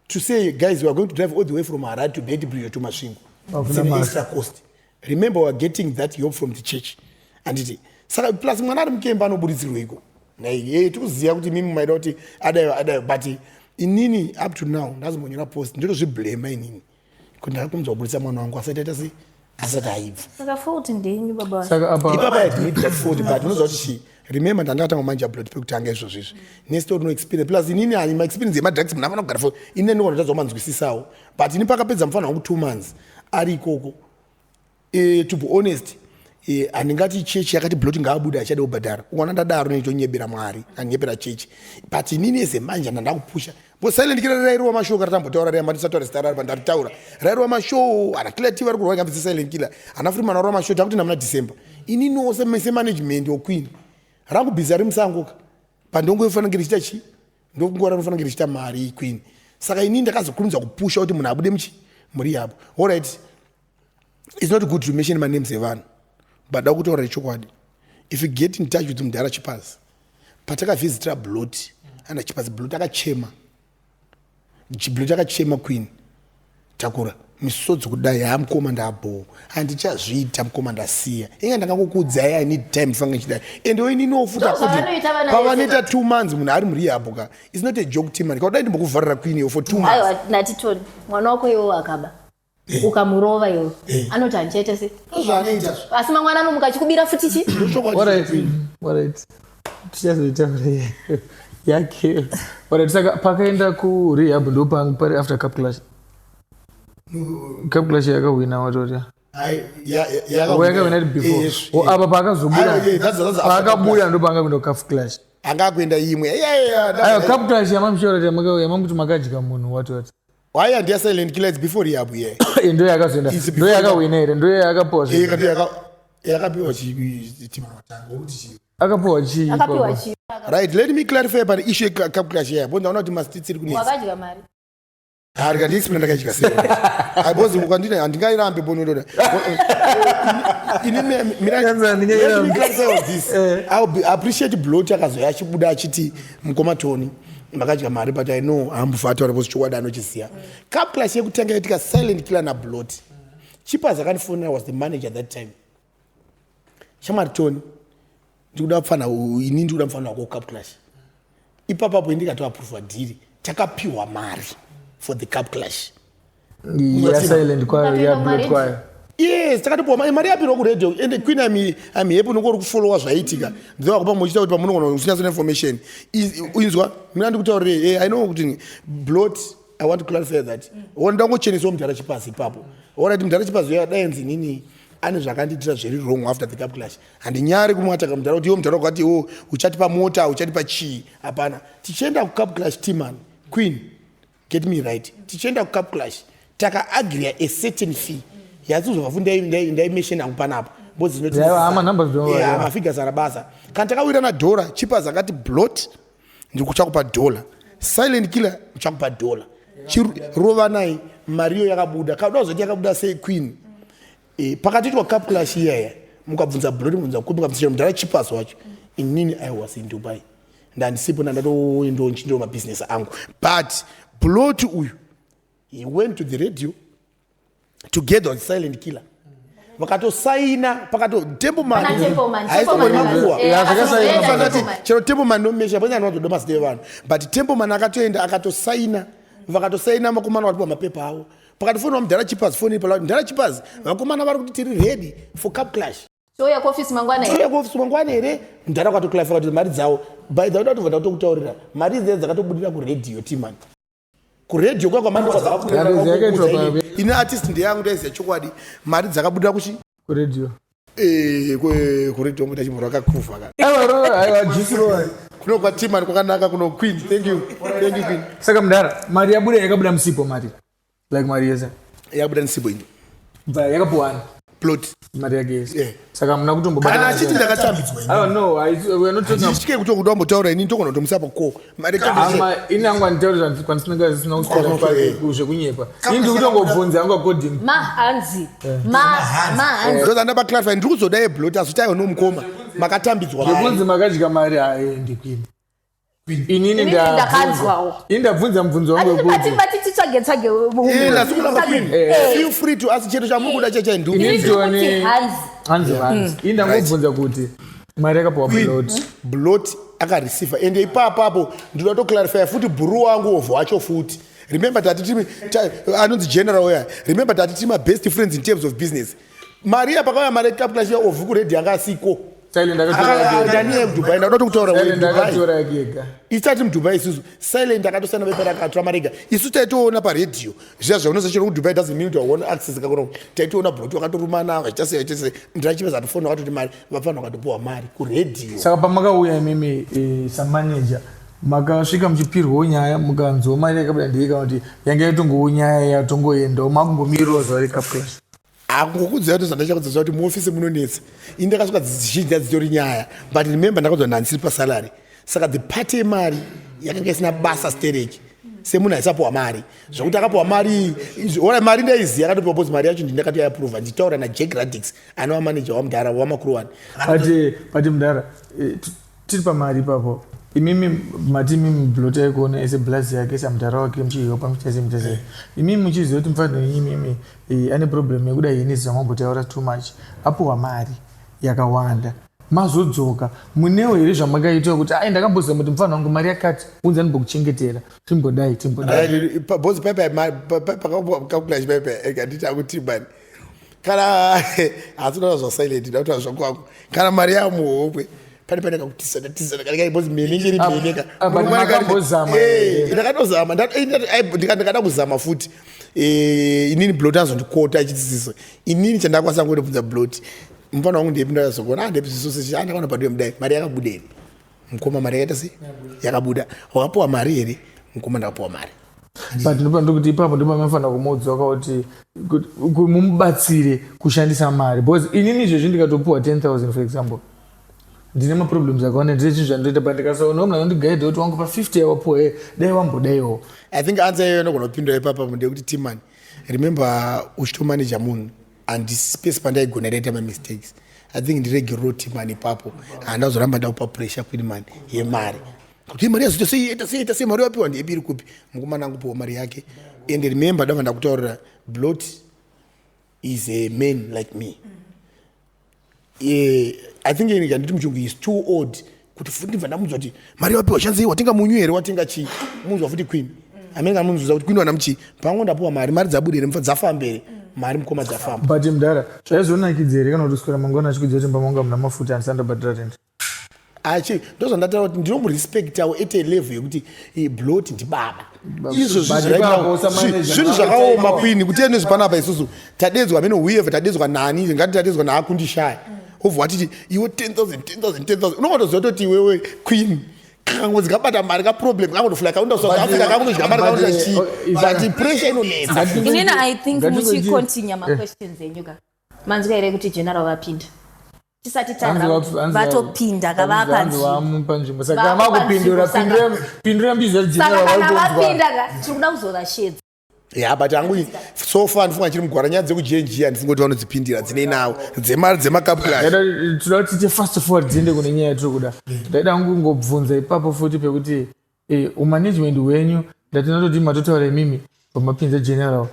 to say, "Guys, we are going to drive all the way from Harare to Beitbridge or to Masvingo." It's an extra cost. Remember, we are getting that help from the church, anditi? Saka plus mwana ari mukemba anoburitsirweiko? Nai tikuziva kuti mimi maida kuti adayo adayo, but inini up to now ndazombonyora post, ndotozviblema inini kuti ndakakumudza kuburitsa mwana wangu asati aita sei, asati aibva. Saka fault ndenyu, baba. Saka apa Ipapa I admit that fault, but unoziva kuti chii? Remember, ndandakatanga manje Blot pekutanga izvozvo izvi nestori, no experience. Plus inini hani maexperience yemadrugs, munhu afana kugara for inini ndikona ndadzawo manzwisisawo, but ini pakapedza mufana wangu 2 months ari ikoko, to be honest, handingati chechi yakati Blot ngaabude achade kubhadhara. Ukaona ndadaro neitonyebera Mwari, anyebera chechi, but inini as manje ndandakupusha because Silent Killer rairiwa mashow karatambotaura riya, matisataura zita rari pandaritaura, rairiwa mashow. Ana Killer vari kurwa ngabvise Silent Killer, ana Freeman varwa mashow. Takuti namuna December, ininiwo semanagement oqueen rangu bhiza rimusangoka pandongofanira kunge richiita chi ndonguva ranofanira kunge richiita mari, queen. Saka inini ndakazokurumidza kupusha kuti munhu abude muchi murehab. Allright, it's not good to mention manames evanhu, but da kutaura chokwadi, if you get in touch with mudhara Chipaz, patakavhizitira Blot ana Chipaz, Blot akachema, Blot akachema, queen, takura misodzi kudai, "Ha mukoma, ndabho, handichazviita mukoma, ndasiya. Inga ndakangokuudzai, I need time, ndifange nchidai." Ende ininiwo futi Ndozvavanoita vana pavanoita 2 months munhu ari murehab ka, it's not a joke team. Kaudai ndimbokuvharira queen iyo for 2 months. Aiwa, natitoni mwana wako iwo akaba, ukamurova iwe, anoti handichaita se Zvaanoita. Asi mangwana anomuka achikubira futi chi. Alright, tichazoitaura yake. Alright, saka pakaenda kurehab ndo pari after Cup Clash. Cup Clash yakahwina watoti yakahwina before o apa paakazobuda, paakabuda ndo paanga kuenda kuCup Clash. Anga kuenda imwe. Aiwa, Cup Clash yamamushora yamamuti makadya munhu watoti. Waya ndiya Silent Killer, it's before rehab, yeah. Ndo yakazoenda. It's ndo before. Yakahwina here? Ndo yakapiwa zvinhu? Yakapiwa chimatanga kuti chii? Akapiwa chii? Akapiwa Ipapo? chi. Right, let me clarify pane issue yeCup Clash yeah, bo ndaona kuti mastits iri kunetsa. Wakadya mari. Hari kandiexplain ndakadya sei, because ukandina handingairambe bonododa ini. Yanzi handingairambe. This I'll be appreciate Blot akazoya achibuda achiti, "Mukoma Tony, makadya mari," but I know hambufa ataura because chokwadi anochiziva. Cup Clash yekutanga yaitika Silent Killer naBlot, Chipas akandifonera, was the manager at that time. "Shamwari Tony, ndikuda mufana, ini ndikuda mufana wako Cup Clash." Ipapapo ndikatoaprova deal, takapiwa mari for the Cup Clash. YaSilent kwayo, yaBlot kwayo? Yes, takatopiwa mari yapirwa kuradio. Ende queen, I'm happy unonge uri kufollowa zvaitika ndewakupa muchiita kuti pamunogona usinyatsona information. Inzwa mina ndikutaurire. I know kuti Blot, I want to clarify that ona ndangochenesawo mudhara Chipasi ipapo. Alright, mudhara Chipasi uya dainzi nini ane zvakandiitira zviri wrong after the Cup Clash, handinyari kumuataka mudhara kuti iwo mudhara wakati iwo uchatipa mota, uchatipa chii, hapana. Tichienda kuCup Clash, timan, queen, get me right, tichienda kuCup Clash takaagria a certain fee yatizobva futi ndaimesheni hangu panapa. Yeah, ama numbers don't worry, yeah. Mafigures ara basa. Kana takawirana dhora, Chipas akati, "Blot, ndikuchakupa dhola, Silent Killer ndichakupa dhola, rovanai." Mari iyo yakabuda, kauda kuzoti yakabuda sei, queen? Pakatoitwa Cup Clash iyaya, mukabvunza Blot, mukabvunza kupi, mukabvunza mudhara Chipas wacho, inini I was in Dubai, ndandisipo, ndandatoendonchindiwo mabhizinesi angu, but Blot uyu, he went to the radio together with Silent Killer, vakatosaina pakato Pana Templeman, Templeman Templeman. Yeah, zvakasaina. Templeman. Chero Templeman nomesha panyana vanozoda mazita evanhu, but Templeman akatoenda akatosaina, vakatosaina vakomana vatipa mapepa avo. Pakatofonwa mudhara Chipas, foni pala mudhara Chipas, "Vakomana vari kuti tiri ready for Cup Clash." Touya kuofisi mangwana here? "Touya kuofisi mangwana here?" Mudhara akatoclarify kuti mari dzavo, by the way, datobva ndakutokutaurira, mari idzi dzakatobudira kuredhiyo, timani, kuredhiyo kwa Mari dzakaitwa ini artist ndeyangu, ndaiziya chokwadi, mari dzakabudira kuchi Kuredhiyo. Kuredhiyo ngoita chimhoro akakufa ka. Aiwa, aiwa, juice rowa. Kuno kwatimani kwakanaka kuno, queen. Thank you, thank you, queen. Saka mudhara, mari yabuda, yakabuda musipo mari, like mari yese? Yakabuda nisipo ini. Bva yakapuwana? Plot. Mari yake yese? Yeah. Saka muna kutombobata? Kana achiti ndakatambidzwa ini. Aiwa, no, we are not talking about Ndichike kuti kuda ini ndogona kutomusa pako mari. Ama ini hangu handitauri kwandisina zvisina kuswera zvekunyepa. Ini ndiri kutongobvunza hangu according Mahanzi, mahanzi. Ndoza ndabaclarify, ndiri kuzoda yeBlot, asi kuti aiwa, nomukoma, makatambidzwa mari. Zvekunzi makadya mari, haendi kwini. Inini Inini ndakanzwawo. Ini ndabvunza mubvunzo wangu wekuti Bati titsvage tsvage. Ndasikuramba, Queen. Feel free to ask chero chamuri kuda chachai. Ini Ndu Hanzi. Hanzi hanzi ini ndangobvunza kuti mari yakapiwa Blot. Blot akareceiva, ende ipapapo ndinoda toclarifya futi bhuru wangu ovho wacho futi. Remember tati timi anonzi General uya. Remember tati tiri mabest friends in terms of business. Mari iya pakauya mari yeCup Clash, ovhu kuredhi yanga asiko. Silent akatora yake ega. Ndaniye kuDubai, ndakuda kutaura. Silent Dubai. akatora yake ega. Isati muDubai isusu, Silent akatosana pepa rakatora mari ega. Isu taitoona paredhiyo zviya zvaunoza chero kuDubai doesn't mean kuti waona access kakona. Taitoona Blot wakatorumana vachiita sei, vachiita sei. Ndachipedza tofoni wakatoti mari vapfanira vakatopiwa mari kuredhiyo. Saka pamakauya imimi samanager, makasvika muchipirwawo nyaya, mukanzwa mari yakabuda ndei, kana kuti yanga yatongowo nyaya yatongoendawo, makungomirirawo zuva reCup Clash? Angokudziva kuti zvandachakudza kuti muofisi munonetsa. Ini ndakasvika dzizhinji dzitori nyaya, but remember ndakaudzwa nhandisiri pasalary, saka the part yemari yakanga isina basa stereki semunhu aisapiwa mari zvokuti akapiwa mari. Ora mari ndaiziva akatopiwa because mari yacho ndindakatoiapprova ndichitaura naJack Radix anova manager wamudhara wamakuruwani. But mudhara, tiri pamari ipapo, imimi mati imimi Blot aikuona ese blazi yake samudhara wake, muchihiwa muchitase muchitase, imimi muchiziva kuti mufaniro yenyu imimi ane problem yekuda Hennessy zvamambotaura too much, apiwa mari yakawanda, mazodzoka munewo here zvamakaita kuti ai ndakamboziva kuti mufaniro wangu mari yakati unzi andimbokuchengetera, timbodai timbodai? Boss, paipaCup Clash paipa nditi akuti mani kana hasinoda zvaSilent, ndakuta zvakwako kana mari yamuhomwe pane kakutisana tisana kana boss mene ngeri mene. Ah, but makambozama here? Ndakatozama, ndikada kuzama futi. Inini Blot azondikota achitisiso inini chandakwanisa ngotobvunza Blot, mufana wangu ndepi? Ndazogona ndepi zviso andakaona padhuye mudai mari yakabuda here mukoma? Mari yakaita sei? Yakabuda. Wakapiwa mari here mukoma? Ndakapiwa mari. But ndopa ndokuti ipapo ndipo pamafanira kumuudza kuti mumubatsire kushandisa mari, because inini izvezvi ndikatopiwa 10,000, for example, ndine maproblems akawanda, ndine chinhu zvandoita, but ndikasaona munhu anondigaidha kuti wangu pa 50 yawapiwa e dai wambodaiwo. I think answer iyoyo inogona kupindura ipapa ndeyekuti, Timani, remember uchitomaneja munhu handisi pese pandaigona ndaita mamistakes. I think ndiregerero Timani ipapo, handazoramba ndakupa pressure Queen man yemari kuti mari yazoita sei, ita sei, ita sei, mari yapiwa ndepi, iri kupi? Mukomana angupiwa mari yake. And remember ndabva ndakutaurira, Blot is a man like me. I think nditi muchungu is too old kuti futi ndibva ndamudza kuti mari wapiwa shanzei, watenga munyu here, watenga chii? Munzwa futi Queen amene kamunzwisa kuti Queen wana muchii pangu ndapiwa mari, mari dzabuda here, dzafamba here mari mukoma, dzafamba? But mudhara, zvaizonakidza here kana kuti kuswera mangwana achikudza kuti mba muna mafuta, handisandobhadhira rent? Achi ndozvandataura kuti ndinomurespektawo at a level yekuti Blot ndibaba izvozvi. But ipapo usamanager Zvinhu zvakaoma, Queen, kuti ene zvipanapa isusu tadedzwa amene whoever tadedzwa nani, ngati tadedzwa naakundishaya, obva watiti iwe 10,000 10,000 10,000, unongotoziva toti iwewe Queen kangozi kabata mari kaproblem kangotofula kaunda South Africa kangotodya mari But, kaunda chii. But pressure inonetsa. Inini I think muchicontinue Eh. maquestions enyu ka, manzwa here kuti General vapinda tisati Hanzi vatopinda kavapa hanzi nzvimbo. vamupa nzvimbo, saka Vamupa makupindura nzvimbo, saka- pindura mbizi. Saka General kana vari kunzwa. vapinda ka, tiri kuda kuzovashedza. Ya, but hangu so far ndifunga chiri mugwara. Nyaya dzekujenji handifungi kuti vanodzipindira, dzinei nawo dzemari dzemaCup Clash. Toda kuti tiite fast forward tiende kune nyaya yatiri kuda. Ndaida kungobvunza ipapo futi pekuti umanagement hwenyu, ndatinatoti matotaura imimi pamapinza General,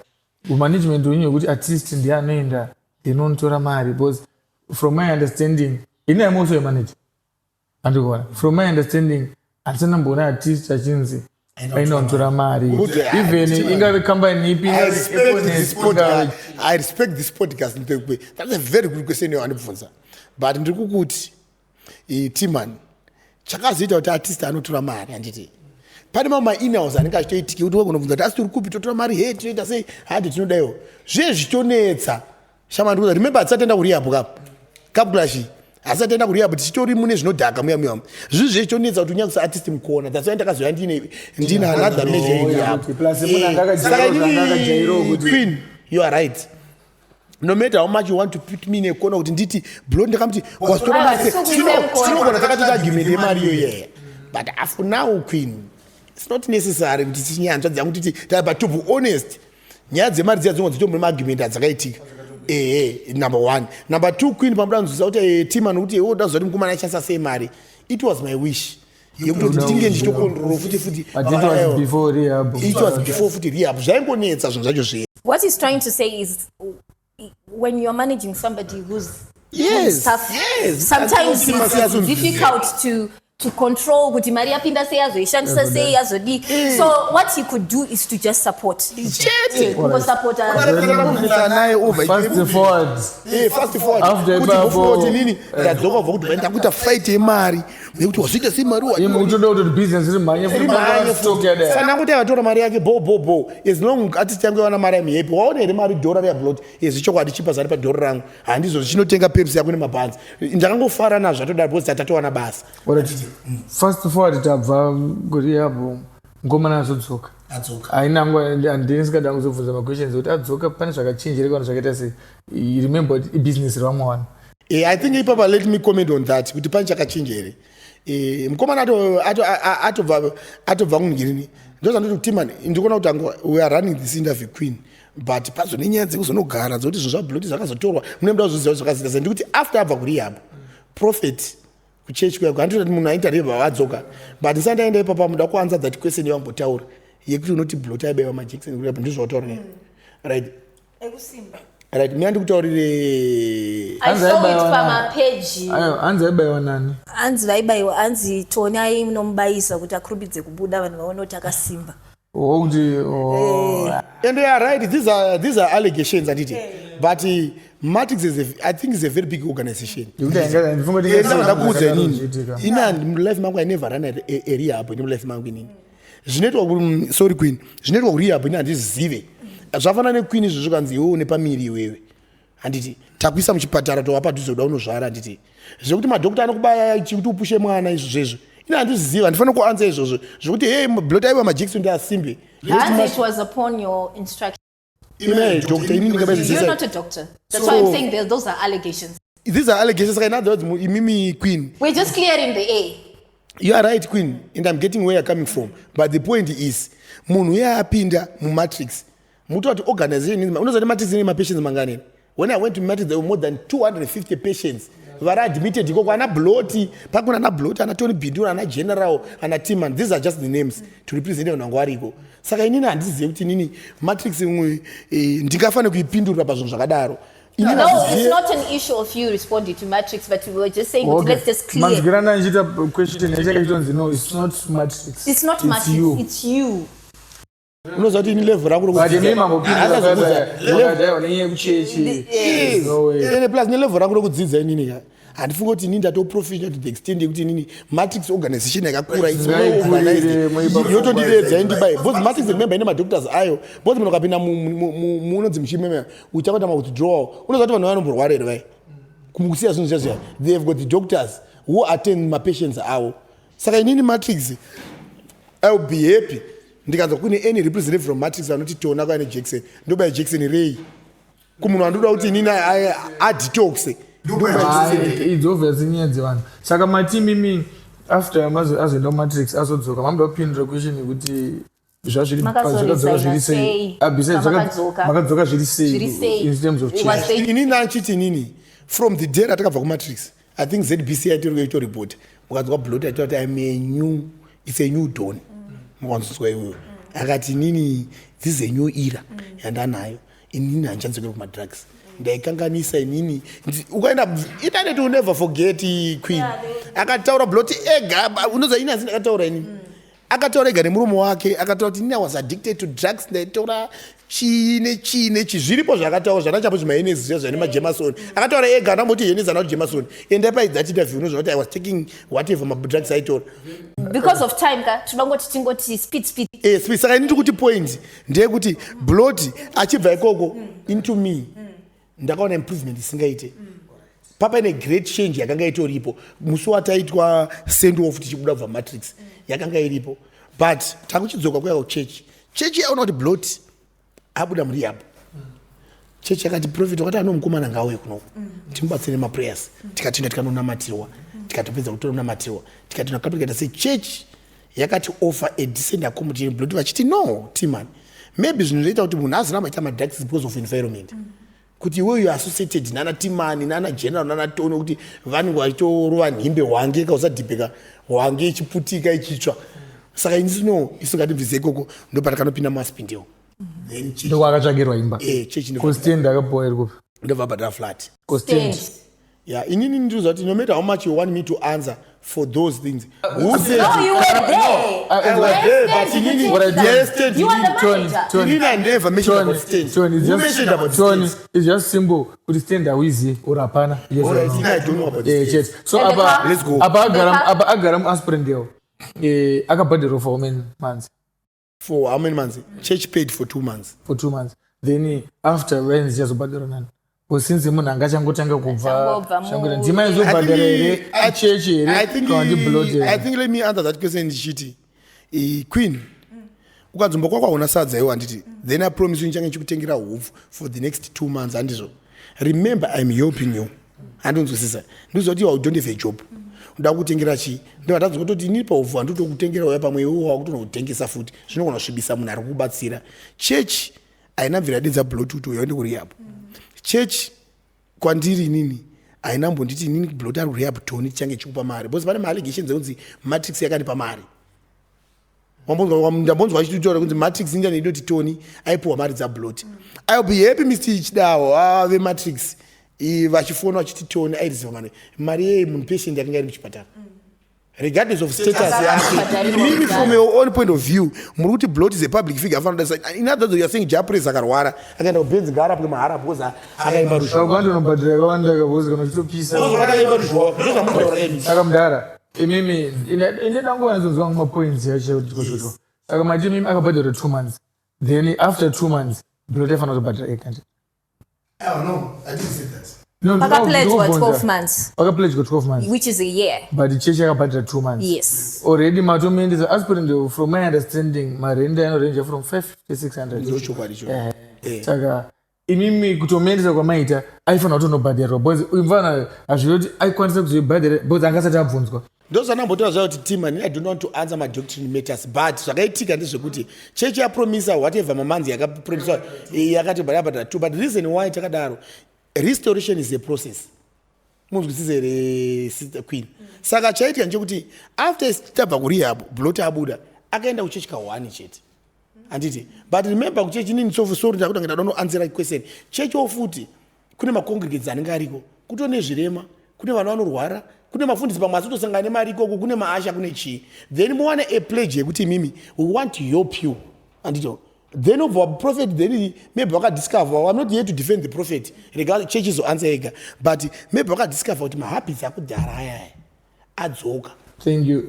umanagement hwenyu hwekuti artist ndiye anoenda ndinonotora mari, because from my understanding, ini am also a manager, andikuona, from my understanding handisana mboona artist achinzi ainonotora mari, even ingave kambani ipi, I ingave respect Econet, this podcast. I respect this podcast. Ndipekwe. That's a very good question yawandibvunza. But ndiri kukuti Timan, chakazoita kuti artist anotora mari, handiti pane mamwe mainhouse anenge achitoitiki kuti wagonobvunza kuti asi tiri kupi, totora mari he, tinoita sei, handi tinodaiwo zviye zvichitonetsa shamandikuza. Remember hatisati taenda kurehab kapo Cup Clash, hasati taenda kurehab, tichitori mune zvinodhaka muya muya, zvinhu zvichitonetsa kuti unyatso artist mukona. That's why ndakazoya ndine another measure in rehab. Plus munhu anga Saka akajairawo zvanga akajairawo kuti Queen, you are right. No matter how much you want to put me in a corner kuti nditi Blot ndakamuti wasitora Ah, mari, so kuise mukona. tinogona takatoita argument yemari iyo yeya. But for now, Queen, it's not necessary kuti tichinyanzva dzangu titi, but to be honest, nyaya dzemari dziya dzinonga dzitomune maargument adzakaitika. Ehe, number one. Number two, Queen, pamuda kunzwisa kuti tima nokuti iwe uda kuziva kuti mukomana aishandisa sei mari, it was my wish. Yekutoti tinge ndichitocontrola futi. But it was before rehab. It was before futi rehab. Zvaingonetsa zvinhu zvacho zvese. What he's trying to say is when you're managing somebody who's tough, sometimes it's difficult to control kuti mari yapinda sei, azoishandisa sei, azodii. So what he could do is to just support. Chete. Kungosapota. Naye over. Fast forward. Fast forward. After kuti ipapo- mofunga kuti nini ndadzoka kubva kuDubai, ndakuita fight yemari nekuti wazviita sei mari. Imi utoda kuti business rimhanye futi, panga stock yadai. Sana kuti akatora mari yake, bo bo bo, as long artist yangu yawana mari, am happy. Waona here mari dhora reablot ezvichokwadi chipa zari padhora rangu, handizvo zvichinotenga Pepsi yako nemabhanzi. Ndakangofara nazvo, atodaro because tatatowana basa. Alright. Fast forward, tabva kurehab, mukomana azodzoka. Adzoka. Haina nguva, handini singada kuzobvunza maquestions kuti adzoka pane zvakachinjire kana zvakaita sei. Remember kuti ibusiness revamwe vanhu. I think ipapa let me comment on that kuti pane chakachinja here. Mukomana atobva kungirini, ndozandoti kuti ndikuona kuti angu we are running this interview, queen, but pazo nenyaya dzekuzonogara dzokuti zvinhu zvabloti zvakazotorwa, mune muda kuzoziva zvakazita sei. Ndikuti after abva kurehab, prophet kuchechi kuya, handitoti munhu aita rehab adzoka, but ndisati ndaenda ipapa, muda kuanswer that question yawambotaura yekuti unoti blot aibaiwa majekiseni kurehab, ndizvo nei? Right, mina ndikutaurire. I Hanzi saw it aibayiwa pamapeji. Ayo, hanzi aibayiwa nani? Hanzi vaibayiwa, hanzi Tony ainomubayisa kuti akurumidze kubuda, vanhu vaone kuti akasimba. Wokuti, oh, And they are right. These are allegations, anditi? But Matrix is a, I think is a very big organization. Yekuti handifunga kuti Ndakuudza inini. zviitika. Ina mulife mangu I never run a rehab ini mulife mangu inini. Zvinoitwa sorry queen, zvinoitwa kurehab ini handizive. Zvafanana nequeen izvozvo, kanzi iwewe une pamiri iwewe. Handiti takuisa muchipatara, tova padhuze kuda unozvara, handiti? Zvekuti madhokota anokubaya kuti upushe mwana, izvo zvezvo. Ini handizivi, handifaniri kuanswer izvozvo. Zvekuti hey, blot aiwa majekiseni ndi asimbe. Hanzi it was upon your instruction. Ine doctor inini ndingabaizisa. You're not a doctor. That's why I'm saying those are allegations. These are allegations. Saka in other words, imimi queen, We're just clearing the air. You are right, queen, and I'm getting where you're coming from, but the point is munhu uye apinda mumatrix, mutoti organization, unoziva kuti Matrix ine mapatients mangani? When I went to Matrix, there were more than 250 patients vari admitted ikoko. Ana Bloti pakuna, ana Bloti, ana Tony Bindura, ana General, ana Timan. These are just the names to represent vanhu vanga variko. Saka inini handizivi kuti inini Matrix imwe ndingafanira kuipindurira pazvinhu zvakadaro. Inini No, handizive- it's not an issue of you responding to Matrix, but we were just saying let's just clear. Manzwirana ndichiita question yachake chitonzi no, it's not Matrix. It's not Matrix, you. it's you. Unoziva kuti ini level rangu But imi mambopindura Akazokuudza. makadaiwa nenyaya yekuchechi. No way. Ene plus nelevel rangu rokudzidza inini ka, handifungi kuti inini ndatoprofessional to the extent yekuti inini Matrix organization yakakura, it's well organized. Muipa Yotondidedza indibai because Matrix, remember, ine madoctors ayo, because munhu ukapinda munonzi muchimeme uchakuita mawithdrawal, unoziva kuti vanhu vanomborwara here vai kusiya zvinhu zviya zviya. They have got the doctors who attend mapatients avo. Saka inini Matrix, I will be happy ndikanzwa kune any representative from Matrix anoti tona kwaine jackson, ndobaya jackson rei kumunhu andoda kuti inini adetoxe. Hayi, idzi obviously nyaya dzevanhu. Saka mati mimi after azoenda kuMatrix, azodzoka, mamuda kupindura question yekuti zvazviri Makazoresigna zvakadzoka zviri sei? sei? Ah, besides, Pamakadzoka. Makadzoka zviri Zviri sei sei? in terms of Was change? Inini nanchiti inini from the day ratakabva kuMatrix, I think ZBC yaitori kuitoripota, mukanzwa Blot aitaura kuti I'm a new, it's a new dawn. Mukanzwa iwewe akati inini this is a new era yandanayo, inini handichadzokeri kumadrugs, ndaikanganisa inini. Ukaenda internet will never forget, queen. Akataura Blot ega, unoziva ini hasi ndakataura inini, akataura ega nemuromo wake, akataura kuti inini I was addicted to drugs, ndaitora chii nechii nechi. Zviripo zvakataura zvanachapo zvimahenesi zviya zvane maJameson, akataura ega, anamboti henesi ana kuti Jameson. Endai paidza interview, unozva kuti I was taking whatever madrugs aitora. Because of time ka, tinongoti tingoti speed speed. Saka ini ndikuti point ndeyekuti Blot achibva ikoko into me, ndakaona improvement isingaite. Papaine great change yakanga itoripo musi wataitwa send off tichibuda kubva Matrix, yakanga iripo. But takuchidzoka kuya kuchechi, chechi yaona kuti Blot abuda murehab, chechi yakati prophet wakati ano mukomana ngauye kunoko timubatsire maprayers. Tikatoenda, tikanonamatirwa, tikatopedza kutonamatirwa, tikatoenda kapikaita sechurch yakati offer a decent accommodation. Blot vachiti no, timan, maybe zvinhu zvoita kuti munhu azoramba aita madrugs because of environment. Kuti iwe you associated nana Timani, nana General, nana Tony, kuti vanenge vachitorova nhimbe hwange kausadhibheka, hwange ichiputika ichitsva. Saka ini no, isu ngatibvise ikoko. Ndopatakanopinda muAspindale, then church. Ndokwakatsvagirwa imba? Eh, church. Ko stand akapiwa iri kupi? Ndobva bhadhara flat. Ko stand? Yeah, inini ndinoziva kuti no matter how much you want me to answer for those things, who said No, you were there. I was there, but inini What I did- yes, stand. You are the Tony, manager. Tony. Inini I never mentioned Tony, about stand. Tony, it's Who just, mentioned about Tony, stand? it's just simple kuti stand hauizivi or hapana. Yes All or right, no? inini I don't know about Eh, stand. chete. So And the apa car? Let's go. apa agara The car? apa agara muAspindale, eh, akabhadharwa for how many months? For how many months? Church paid for 2 months. For 2 months. Then after when zichazobhadharwa nani? Because since munhu angachangotanga kubva Achangobva changoita ndima izobhadhara here, ichechi here I think, kana ndiBlot I here? think let me answer that question ndichiti, Queen, ukadzomba kwako hauna sadza iwo, handiti? Then I promise you ndichange ndichikutengera hupfu for the next 2 months, handizvo? Remember, I'm helping you, handinzwisisa? Ndizvo kuti you don't have a job, ndoda kutengera chii? Ndobva kutoti inini paupfu handitokutengera, uya pamwe iwe wakutonotengesa futi, zvinogona kusvibisa munhu ari kubatsira. Church haina bvira yadedza Blot kuti uya uende kurehab. Church kwandiri inini haina mbonditi inini Blot ari kurehab, Tony tichange chikupa mari, because pane maallegations ekunzi Matrix yakandipa mari. Ndambonzwa achitotaura kunzi Matrix indiani idoti Tony aipiwa mari dzaBlot. I will be happy, Mr Chidawo veMatrix vachifona vachiti Tony aireceiva mari. Mari yei? Munhu patient yakanga iri muchipatara, regardless of status yake. Imimi from your own point of view muri kuti Blot is a public figure, afanira kuda. In other words, you are saying Jah Prayzah akarwara akaenda kubenzi ngaarapwe mahara because akaimba ruzhowa. Kwandinobhadhara yakawanda kabozi kana uchitopisa. Akaimba ruzhowa, ndozvamutaura imi. Saka mudhara, imimi ine danguva nizonzwa mapoints yacho. Saka mati imimi akabhadhara 2 months, then after 2 months Blot aifanira kutobhadhara ega? Oh, no, I didn't say that. No, Pakapledgwa ndikubvunza. 12 months, Pakapledgwa 12 months, which is a year. But chechi yakabhadhara 2 months? Yes. Already matomuendesa Aspirindale. From my understanding, marenda anorenja from 5 to 600. Ndochokwadi cho. Eh. Saka imimi kutomuendesa kwamaita aifanira kutonobhadharwa, because uyu mufana hazviri kuti aikwanisa kuzoibhadhara because angasati abvunzwa. Ndozvanambotaura zvayo kuti team, I don't want to answer my doctrine matters, but zvakaitika ndezvekuti chechi yapromisa whatever mamonths yakapromisa, yakati bhadhara two. But the reason why takadaro, restoration is a process, munzwisise here, Sister Queen? Saka chaitika ndechekuti after tabva kurehab, Blot abuda akaenda kuchechi ka1 chete, handiti? But remember, kuchechi inini so sorry, ndakuti ndada kunoanswera question. Chechiwo futi kune macongregates anenge ariko, kutone zvirema, kune vanhu vanorwara, kune mafundisi pamwe asitosangana nemari ikoko, kune maasha, kune chii. Then muwane a pledge yekuti imimi we want to help you, handito? Then obva prophet, then maybe vakadiscover, I'm not here to defend the prophet, rega church izoanswer ega, but maybe vakadiscover kuti mahabits akudhara ayaya adzoka. Thank you.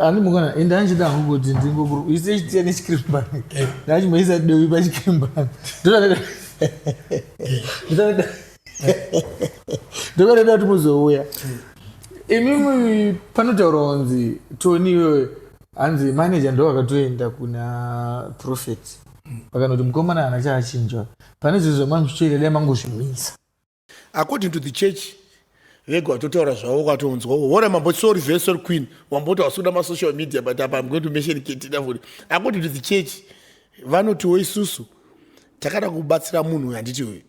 Ani mukona ende anchida hangu kuti ndingokuru ise chitiya nechikirimbani, ndachimboisa dovi pachikirimbani, ndokareda kuti muzouya imimi. Panotaura kunzi Tony iwewe, hanzi manager ndo akatoenda kuna prophet vakanoti mukomana haana chaachinjwa pane zvinhu zvamamuchitoita, dai mangozvimisa. According to the church vega vatotaura zvavo, ukatonzwa wora mambo, sorry, very sorry, Queen, wamboti wasuda masocial media, but apa I'm going to mention Ketina futi. According to the church vanotiwo isusu takada kubatsira munhu uyu, handiti uyu,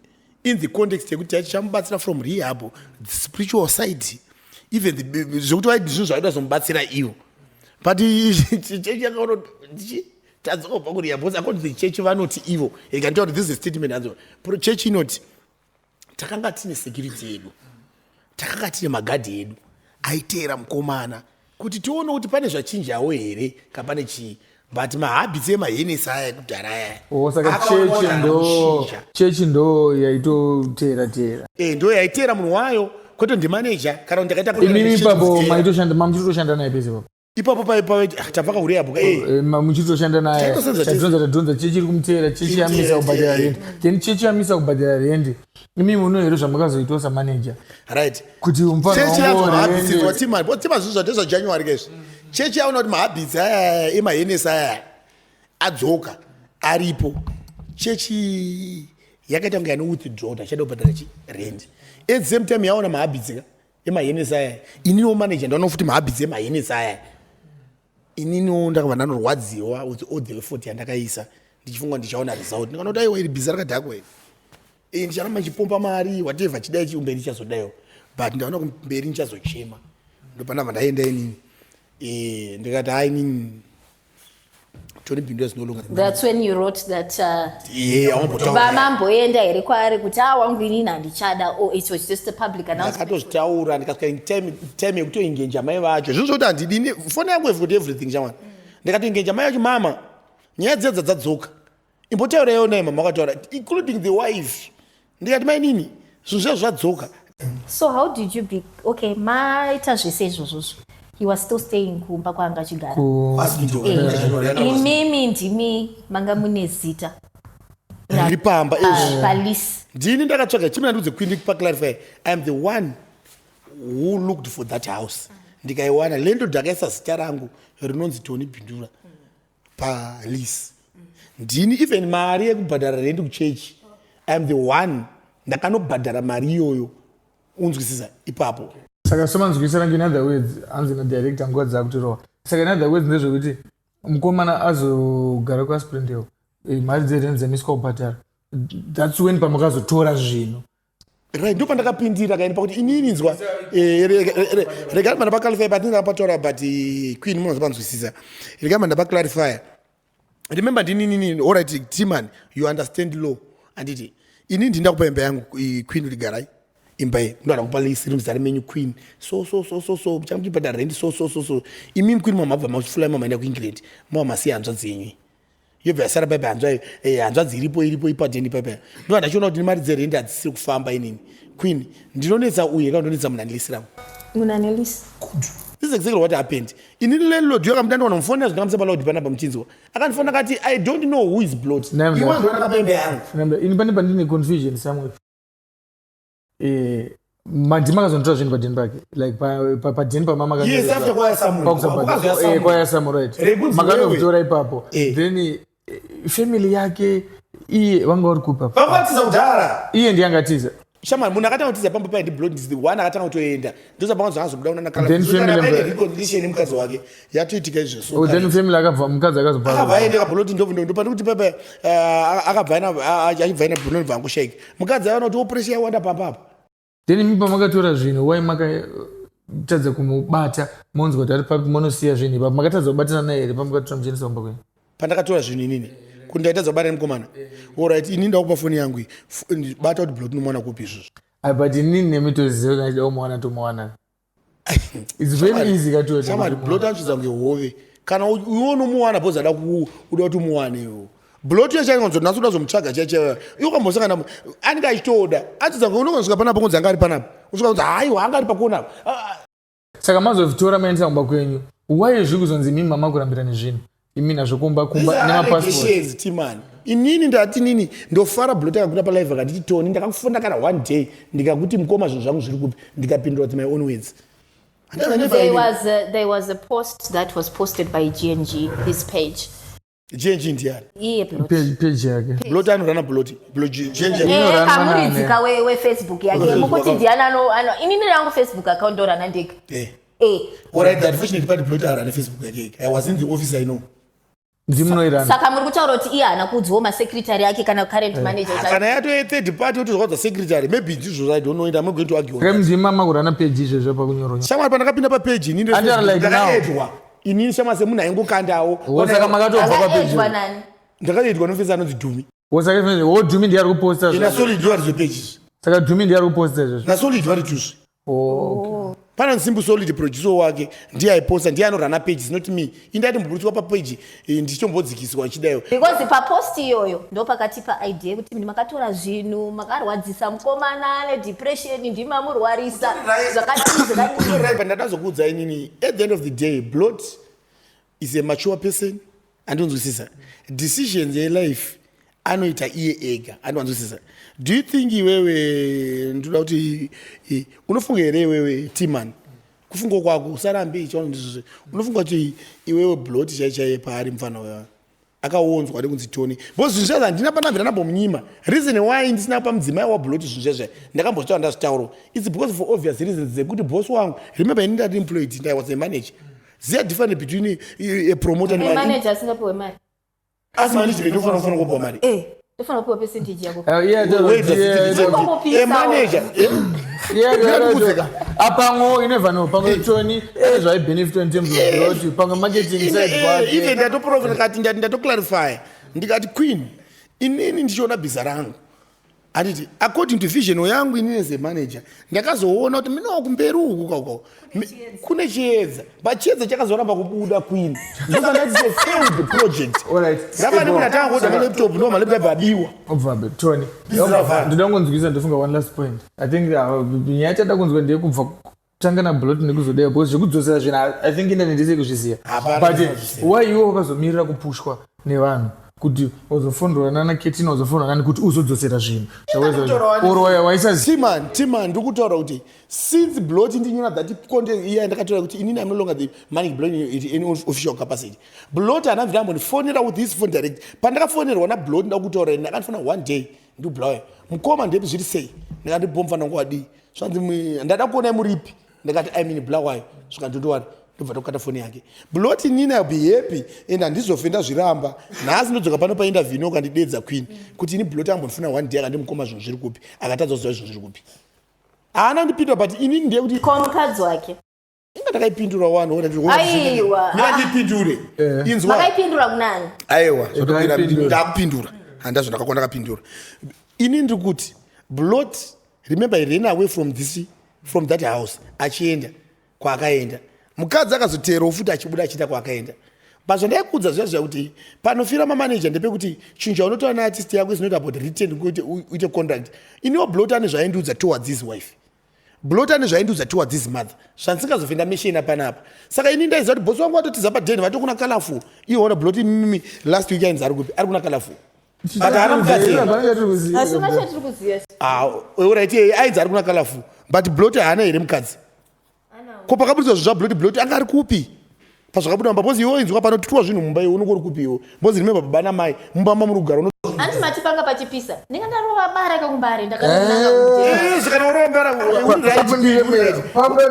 in the context yekuti tichamubatsira from rehab, the spiritual side, even zvekuti vaiti zvinhu zvaida zomubatsira ivo, but church yakaona tadzoka kubva kurehab, because according to the church vanoti ivo, ikanditaura kuti this is a statement hanzo church inoti takanga tine security yedu, takanga tine magadhi edu aiteera mukomana kuti tione kuti pane zvachinjawo here kapane chii, but mahabits emahenesi aya ekudhara aya O saka chechi ndo chechi ndo yaitoteera teera? Eh, ndo yaiteera munhu wayo, kwete ndimaneja kana kuti ndakaita. Imimi ipapo maitoshanda, mamuchitoshanda naye pese papo? Ipapo tabva kaurehab ka. Eh, muchitoshanda naye? Taitosenza. Tadhonza tadhonza, chechi iri kumuteera, chechi yamisa kubhadhara rendi, then chechi yamisa kubhadhara rendi. Imimi muno here zvamakazoitawo samaneja kuti Chechi yazo mahabits watima tima zvinhu zvate zvaJanuary kaizvi. Chechi yaona kuti mahabits aya emahenesi aya adzoka aripo, chechi yakaita kunge yano withdraw kuti achada kubhadhara chi rent. At the same time yaona mahabits ka emahenesi aya, ininiwo manager ndaona futi mahabits emahenesi aya. Ininiwo ndakabva ndanorwadziwa with all the effort yandakaisa ndichifunga ndichaona result, ndikaona kuti aiwa, iri bhiza rakadhakwa iri. Ndicharamba ndichipomba mari, whatever, chidai chiumberi ndichazodaiwo, but ndaona kumberi ndichazochema. Ndopandabva ndaenda inini. Ndikati, "Hai, inini Tony Bindura is no longer the That's when you wrote that Yeah, awambotaura. Vamamboenda here kwaari kuti, "A wangu, inini handichada," or it was just a public announcement? Ndakatozvitaura, ndikasvika time yekutoengeja mai vacho. Zvinhu zvokuti handidini, foni yangu have got everything, shamwani. Ndikatoengeja mai vacho, "Mama, nyaya dzedza dzadzoka, imbotauraiwo naye." Mama vakataura, including the wife. Ndikati, "Mai, nini zvinhu zvezvo zvadzoka." So how did you be, okay, maita zvese izvozvozvo, he was still staying kumba kwaanga achigara? Imimi ndimi manga mune zita riri pamba izvi. Palease. Ndini ndakatsvaga chimina. Ndudze Queen, paclarify, I am the one who looked for that house, ndikaiwana. Landlord akaisa zita rangu rinonzi Tony Bindura palease. Ndini even mari yekubhadhara rendi kuchechi, I am the one ndakanobhadhara mari iyoyo, unzwisisa ipapo. Saka somanzwisisa rangu, in other words, hanzi nadirector nguva dzakutorova. Saka in other words, ndezvekuti mukomana azogara kuAsprendale, mari dzerent dzamiswa kubhadhara, that's when pamakazotora zvinhu. Right, ndo pandakapindira kaini pakuti inini nzwa, regai manda paclarify but ndingapataura, but Queen, munozopanzwisisa. Regai manda paclarify. Remember, ndininini, alright, Timan, you understand law, anditi? Inini ndinda kupa imba yangu, Queen, kuti garai imba iyi. Ndoda kupa lease iri muzita remenyu, Queen, so so so so so muchamuchibhadhara rendi so so so so. Imimi Queen, mamabva mafulai, mamaenda kuEngland, mava masiya hanzvadzi yenyu, yobva yasara paipa. Hanzva, hanzvadzi iripo, iripo ipadheni paipa. Ndova ndachiona kuti mari dzerendi hadzisiri kufamba. Inini Queen, ndinonetsa uye kana ndonetsa munhu ane lease rangu. Munhu ane lease. This is exactly what happened. Inini landlord yakamuti mufonera, zvingamusa paloud panapa muchinzwa. Akandifona akati, "I don't know who is Blot." Naam. Iwe ndonakapa imba yangu. Remember, ini pane pandine confusion somewhere. Mandima akazonditora zvinhu padheni pake, like padheni pamama. Yes, after kwaya Samuel. Kwaya Samuel, right. Rekunzi Makanokutora ipapo. Then family yake iye vanga vari kupa? Vakatiza kudhara. Iye ndiye angatiza? Shamani, munhu akatanga kutiza pamba pai ndiBlot, is the one akatanga kutoenda. Ndosapanga zvakazobuda unana. Then family Reconciliation nemukadzi wake yatoitika izvezvo. Oh, then family akabva, mukadzi akazobva. Akabva aenda kaBlot. Ndopandi kuti papa akabva achibva aenda, Blot bva angoshaika. Mukadzi aona kuti operation yawanda pamba apa. Then imi pamakatora zvinhu, wai makatadza kumubata, monzwa kuti ari papi, monosiya zvinhu ipapo? Makatadza kubatana naye here pamakatora muchiendesa kumba kwenyu? Pandakatora zvinhu inini, kuti ndaitadza kubata nemukomana? Alright, ini ndakupa foni yangu iyi. Bata kuti Blot nomwana kupi izvozvo. Ah, but inini nemitoziva, kana chida kumuwana tomuwana. It's very easy katoti. Shamwari, Blot anochidza kunge hove. Kana iwe unomuwana bhozi ada uda kuti umuwane iwo Blot yachangonzo nhasi uda zomutsvaga chaichaiyo, iwe ukambosangana anenge achitoda achidza kunge unongosvika panapa kunzi anga ari panapa, usvika kunzi haiwa, anga ari pakona apa. Ah, ah. Saka mazozvitora maendesa kumba kwenyu, wai zviri kuzonzi imimi mama kurambira nezvinhu, imi nazvo kumba kumba nemapassport? Allegations, Timani. Inini ndati nini ndofara Blot akakuta palive akanditi, "Tony, ndakakufunda kana one day ndikakuti, mukoma, zvinhu zvangu zviri kupi?" Ndikapindura kuti my own words. There was a post that was posted by GNG, his page. GNG ndiani? Iye Blot. Page yake. Blot anorana Blot, Blot GNG. Inorana Kamuridzika weFacebook yake, mukuti ndiani inini rangu Facebook account ndorana ndega. Alright, that unfortunately part, Blot arana Facebook yake. I was in the office, I know. Ndimunoirana. Saka muri kutaura kuti iye haana kuudzwawo masecretary ake kana current manager kuti Kana yato third party yotozvaudza secretary, maybe ndizvo. I don't know and I'm not going to argue on Saka that. ndimi mama kurana page izvezvo pakunyorwa? Shamwari, pandakapinda papeji inini Andara like now. ndakaedwa inini, shamwari, semunhu aingokandawo. Wo, saka makatobva papeji? Akaedwa nani? Ndakaedwa nofesi anonzi Dhumi. Wo, saka wo Dhumi ndiye ari kuposta Ina izvozvo? Solid varizo peji. Saka Dhumi ndiye ari kuposta izvozvo? NaSolid vari tuzvi. Oh, okay. Pana Nsimbu Solid, producer wake, ndiye aiposta, ndiye anorana page, is not me. Indati mburutswa papeji, ndichitombodzikiswa chidayo. Because papost iyoyo ndo pakatipa idea yekuti makatora zvinhu, makarwadzisa mukomana nedepression, ndimamurwarisa zvakadii zvakadii. Right, but ndatazokuudza inini, at the end of the day, Blot is a mature person, andinzwisisa. Decisions yelife anoita iye ega, andiwanzwisisa. Do you think iwewe, ndoda kuti unofunga here iwewe, Timan, kufunga kwako, usarambe ichaona ndizvozvo, unofunga kuti iwewe Blot chai chaiye paari mufana wewe akaonzwa nekunzi Tony? Because zvinhu zvazvo handina panabvira ndambomunyima. Reason why ndisina kupa mudzimai waBlot zvinhu zvezve, ndakambozvitaura, ndazvitaura, it's because for obvious reasons dzekuti boss wangu, remember, ini ndati employed, I was a manager. Ziya difference between a promoter manager asingapiwe mari. Asi management inofanira kufanira kupiwa mari. Tofanira kupiwa percentage yako. Yeah, Wait, yeah, Kungopisa. manager Ndingatikudzeka. Apamwe you never know, pamwe Tony ane zvaibenefit in terms of growth, pamwe marketing side kwake. Even ndatoprofita ndikati ndatoclarify, ndikati, "Queen, inini ndichiona bhiza rangu, handiti, according to vision yangu inini as a manager, ndakazoona kuti minawo kumberi uku kauko kune chiedza, but chiedza chakazoramba kubuda, Queen. Ndosandati failed project." Ndafani kuti atanga kuoda malaptop, ndo malaptop abiwa. Obva Tony, Bizarre. ndoda kunzwisa, ndofunga one last point. I think nyaya chada kunzwa ndeyekubva kutanga nablot nekuzodea, because zvekudzosera zvinhu, I think internet isei kuzviziva. Hapana But kuzviziva. why iwe wakazomirira kupushwa nevanhu kuti uzofonderwa nana Ketina, uzofonderwa nani kuti uzodzosera zvinhu or waisaziva? Timan, Timan, ndiri kutaura kuti since Blot ndinyora that content iya, ndakataura kuti inini am no longer the managing Blot in any official capacity. Blot haana mvira ambondifonera with his phone direct. Pandakafonerwa naBlot, nda kutaura ini, ndakandifona one day, ndibulawayo, "Mukoma, ndepi, zviri sei?" Ndikati, "Bomfana wangu, wadii?" Zvanzi, "Ndada kuonai, muripi?" Ndakati, "I'm in Bulawayo." Zvikandondowari, ndobva ndakukata foni yake. Blot inini I'll be happy and handizofe ndazviramba. Nhasi ndodzoka pano painterview nokandidedza, Queen, kuti ini Blot ambondifuna one day, akandimukoma, zvinhu zviri kupi? Akatadza kuziva zvinhu zviri kupi, haana kundipindura. But inini ndeyekuti Ko mukadzi wake? Inga ndakaipindura wani. Aiwa. Ndipindure, inzwa. Makaipindura kunani? Aiwa. Ndakaipindura. Ndakupindura, handazvo ndakakwana, ndakapindura. Ini ndiri kuti Blot, remember, he ran away from that house achienda kwaakaenda. Mukadzi akazoteerawo futi achibuda achienda kwaakaenda. But zvandaikudza zviya zviya kuti panofira mamaneja ndepekuti chinhu chaunotaura neartist yako is not about written kuti uite contract. Iniwo Blot ane zvaindiudza towards his wife, Blot ane zvaindiudza towards his mother, zvandisingazofenda mishina panapa. Saka ini ndaiziva kuti bosi wangu vatotiza padheni, vatokuna Colourful. Iona Blot mimi last week ainzi ari kupi? Ari kuna Colourful, but haana mukadzi here? Hasina chatiri kuziva. Ah, alright, ainzi ari kuna Colourful, but Blot haana here mukadzi? Ko pakaburiswa zvinhu zvaBlot, Blot anga ari kupi pazvakabuda mumba? Because iwe inzwa, panotutwa zvinhu mumba, iwe unonge uri kupi iwe? Because remember, baba namai mumba mamuri kugara Hanti mati panga pachipisa, ndinga ndarova bara kakumbare, ndakatonanga kujera. Kana urombera. Pamba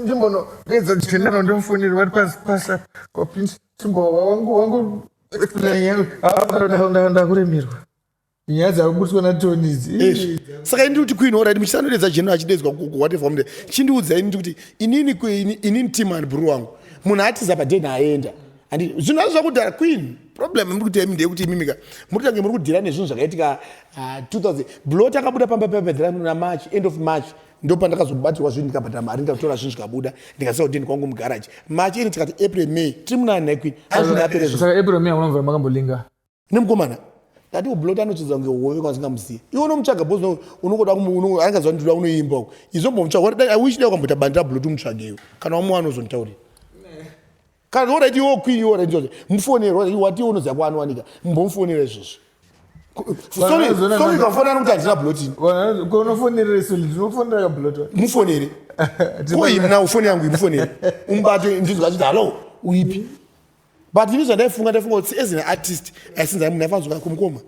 ndimbono edza general, ndomufoneri vari pasi pasa kwapinzi chimbowa wangu wangu ndakuremerwa nyaya dzakubudiswa naTony idzi. Saka ini ndikuti, Queen, alright, muchisanodedza general achidedzwa whatever mude, chindiudzai nditi kuti inini inini Timan bhuru wangu, munhu atiza padheni aenda, andi zvinhu azvo zvakudhara. Queen, problem muri kuti imi ndeyekuti imimika muri kutange muri kudhira nezvinhu zvakaitika 2000. Blot akabuda pamba pepedhera naMarch, end of March, ndo pandakazobatirwa zvinhu, ndikabhadhara mari, ndikatora zvinhu zvikabuda, ndikasiya kudheni kwangu mugaraji. March ini tikati April, May, tiri munani nai, Queen? Azvinhu apere zvinhu. Saka April, May hamunamvura makambolinga? Nemukomana ndati uBlot anotsvedza kunge hove kwasingamuzivi. Iwe unomutsvaga because unongoda angaziva ndinoda unoimba uko izombomutsvaga. I wish dai ukamboita bandi raBlot umutsvageyo, kana wamuwana uzonditaurira. Kana alright, iwo Queen, iwo right, mufonere wati iwe unoziva kwaanowanika, mumbomufonera izvozvo. Sorry, sorry, kafonera kuti handina Blot ini. Unofonerere solid, unofonera kaBlot. Mufonere ko imna ufoni yangu, imufonere umubate, ndizwa achiti, "Hallo, uipi?" But ini zvandaifunga, ndaifunga kuti as an artist aisinza munhu aifanira kumukoma,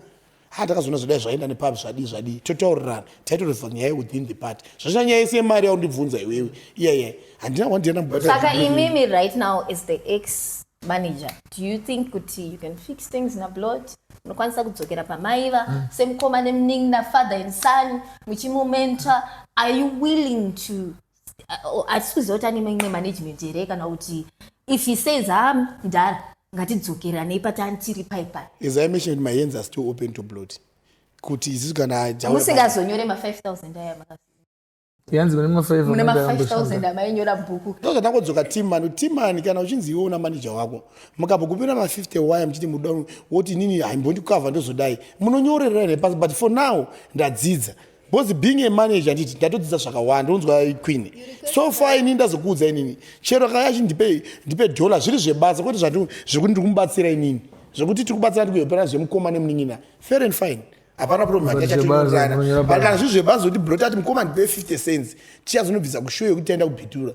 ha, takazoona zvodai zvaenda nepapi, zvadii zvadii, totaurirana, taitoreva nyaya within the party. Zvasha nyaya yese yemari yaundibvunza iwewe iyaiya, handina wandienda. Saka imimi right now is the ex manager, do you think kuti you can fix things naBlot? Unokwanisa kudzokera pamaiva semukoma nemunin'ina, father and son, muchimumentor? Are you willing to hatisi kuziva kuti ane imwe management here, kana kuti if he says, "Ha, mudhara, ngatidzokeranei patani tiri paipai"? As I mentioned, my hands are still open to Blot, kuti isusu kana Musingazonyore ma5000 aya Yanzi mune ma5. Mune ma5000 amainyora bhuku. Ndozvatangodzoka, Timan. Timan, kana uchinzi iwe una manager wako, mukambokupira ma50 waya muchiti muda woti inini haimbondikavha, ndozodai munonyorerera nepasi. But for now ndadzidza, because being a manager, nditi ndatodzidza zvakawanda. Unzwa, Queen, so far inini ndazokuudza, inini chero kaya achindipe ndipe dhola, zviri zvebasa, kwete zvekuti ndiri kumubatsira inini, zvekuti tiri kubatsira, ndikuyopera zvemukoma nemunin'ina, fair and fine, hapana problem. But zvebasa, unonyora But kana zviri zvebasa kuti Blot ati, "Mukoma, ndipe 50 cents," tichazonobvisa kushow yekuti taenda kubhitura,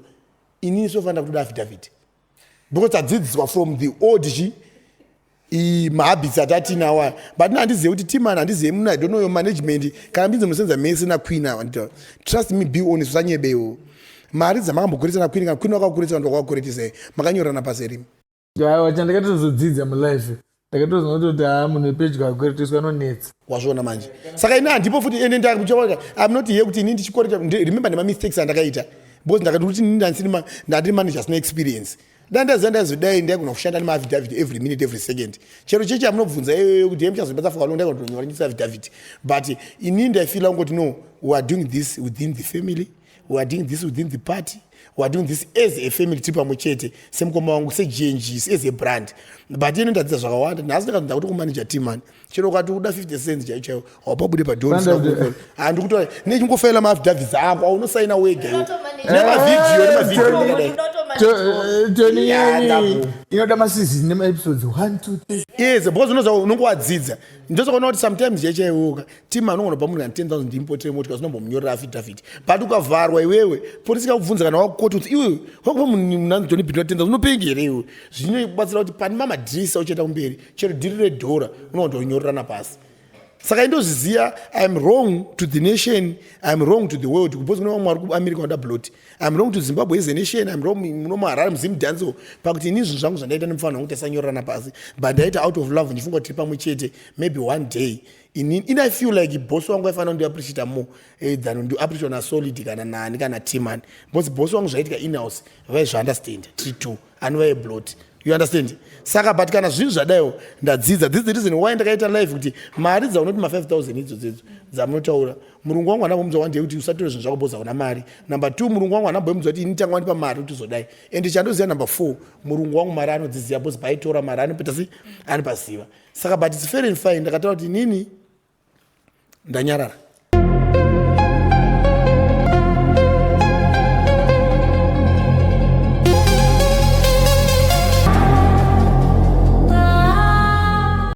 inini sofanira kutoda affidavit, because tadzidziswa from the old chi mahabits atatinawo aya. But ina handizive kuti, Timan, handizive munhu, I don't know your management. Kana mbinzi munosenza mese naQueen ava, ndita trust me, be honest, usanyebewo. Mari dzamakambokuretsa naQueen, kana Queen wakakuretsa, vanhu vakakuretisai, makanyorana pasi rimi? Aiwa, chandakatozodzidza mulife. Ndakatoziva kuti haa, munhu wepedyo akwereteswa anonetsa. Wazviona manje. Saka ini handipo futi, ende ndakuchaona I'm not here kuti ini ndichikoreta. Remember, nemamistakes andakaita, because ndakati kuti ini ndandiri manager asina experience. Dai ndaziva ndazodai, ndaigona kushanda nemaaffidavit every minute, every second. Chero chechi amunobvunza iyoyo kuti yemuchazobata for long, ndaigona kutonyora ndisa affidavit. But inini ndaifeela kungoti no, we are doing this within the family, we are doing this within the party, we are doing this as a family, tiri pamwe chete semukoma wangu, seGNG, as a brand. But ino ndadzidza zvakawanda. Nhasi ndakati ndakuti kumanager team mani, chero ukati uda 50 cents chaiyo chaiyo, haupabude padhori. Handikutora nechingofaila maaffidavits ako aunosaina wega iwe, nemavhidhiyo, nemavhidhiyo ndakadai. Tony, Yeah, ndapo. inoda maseason nemaepisodes 1, 2, 3. Yes, because unoza unonge wadzidza. Ndosakaona kuti sometimes chaichaiwoka team anogona pa munhu kana 10 000 impotere motikari, unombomunyorera affidavit. But ukavharwa iwewe, polisi ikakubvunza kana wakukoti kuti iwe wakupa munhu munanzi Johnny Bindura 10 000, unopenga here iwe? Zvinobatsira kuti pane mamadhirisi auchaita kumberi, chero dhiri redhora unowandokunyorerana pasi. Saka indozviziva I'm wrong to the nation, I'm wrong to the world, because kune vamwe vari kuAmerica vanoda blot. I'm wrong to Zimbabwe as a nation, I'm wrong muno muHarare, muZimdancehall, pakuti ini zvinhu zvangu zvandaita nemufaniro wangu tasanyorerana pasi, but ndaita out of love, ndichifunga kuti tiri pamwe chete. Maybe one day ini I feel like boss wangu aifanira kundiappreciata more than ndiappreciate naSolid kana nani kana Timan, because boss wangu zvaitika inhouse vaizviunderstand, tiri two anova eblot, you understand? Saka but kana zvinhu zvadaiwo, ndadzidza. This is the reason why ndakaita live kuti mari dzaunoti ma5000 idzodzo dzamunotaura, murungu wangu anambomudza one day kuti usatore zvinhu zvako boza una mari. Number two, murungu wangu anambomudza kuti ini tanga wandipa mari kuti uzodai. And chandoziva, number four, murungu wangu mari anodziziva, because paaitora mari anopeta si anopaziva. Saka but it's fair and fine. Ndakataura kuti inini ndanyarara.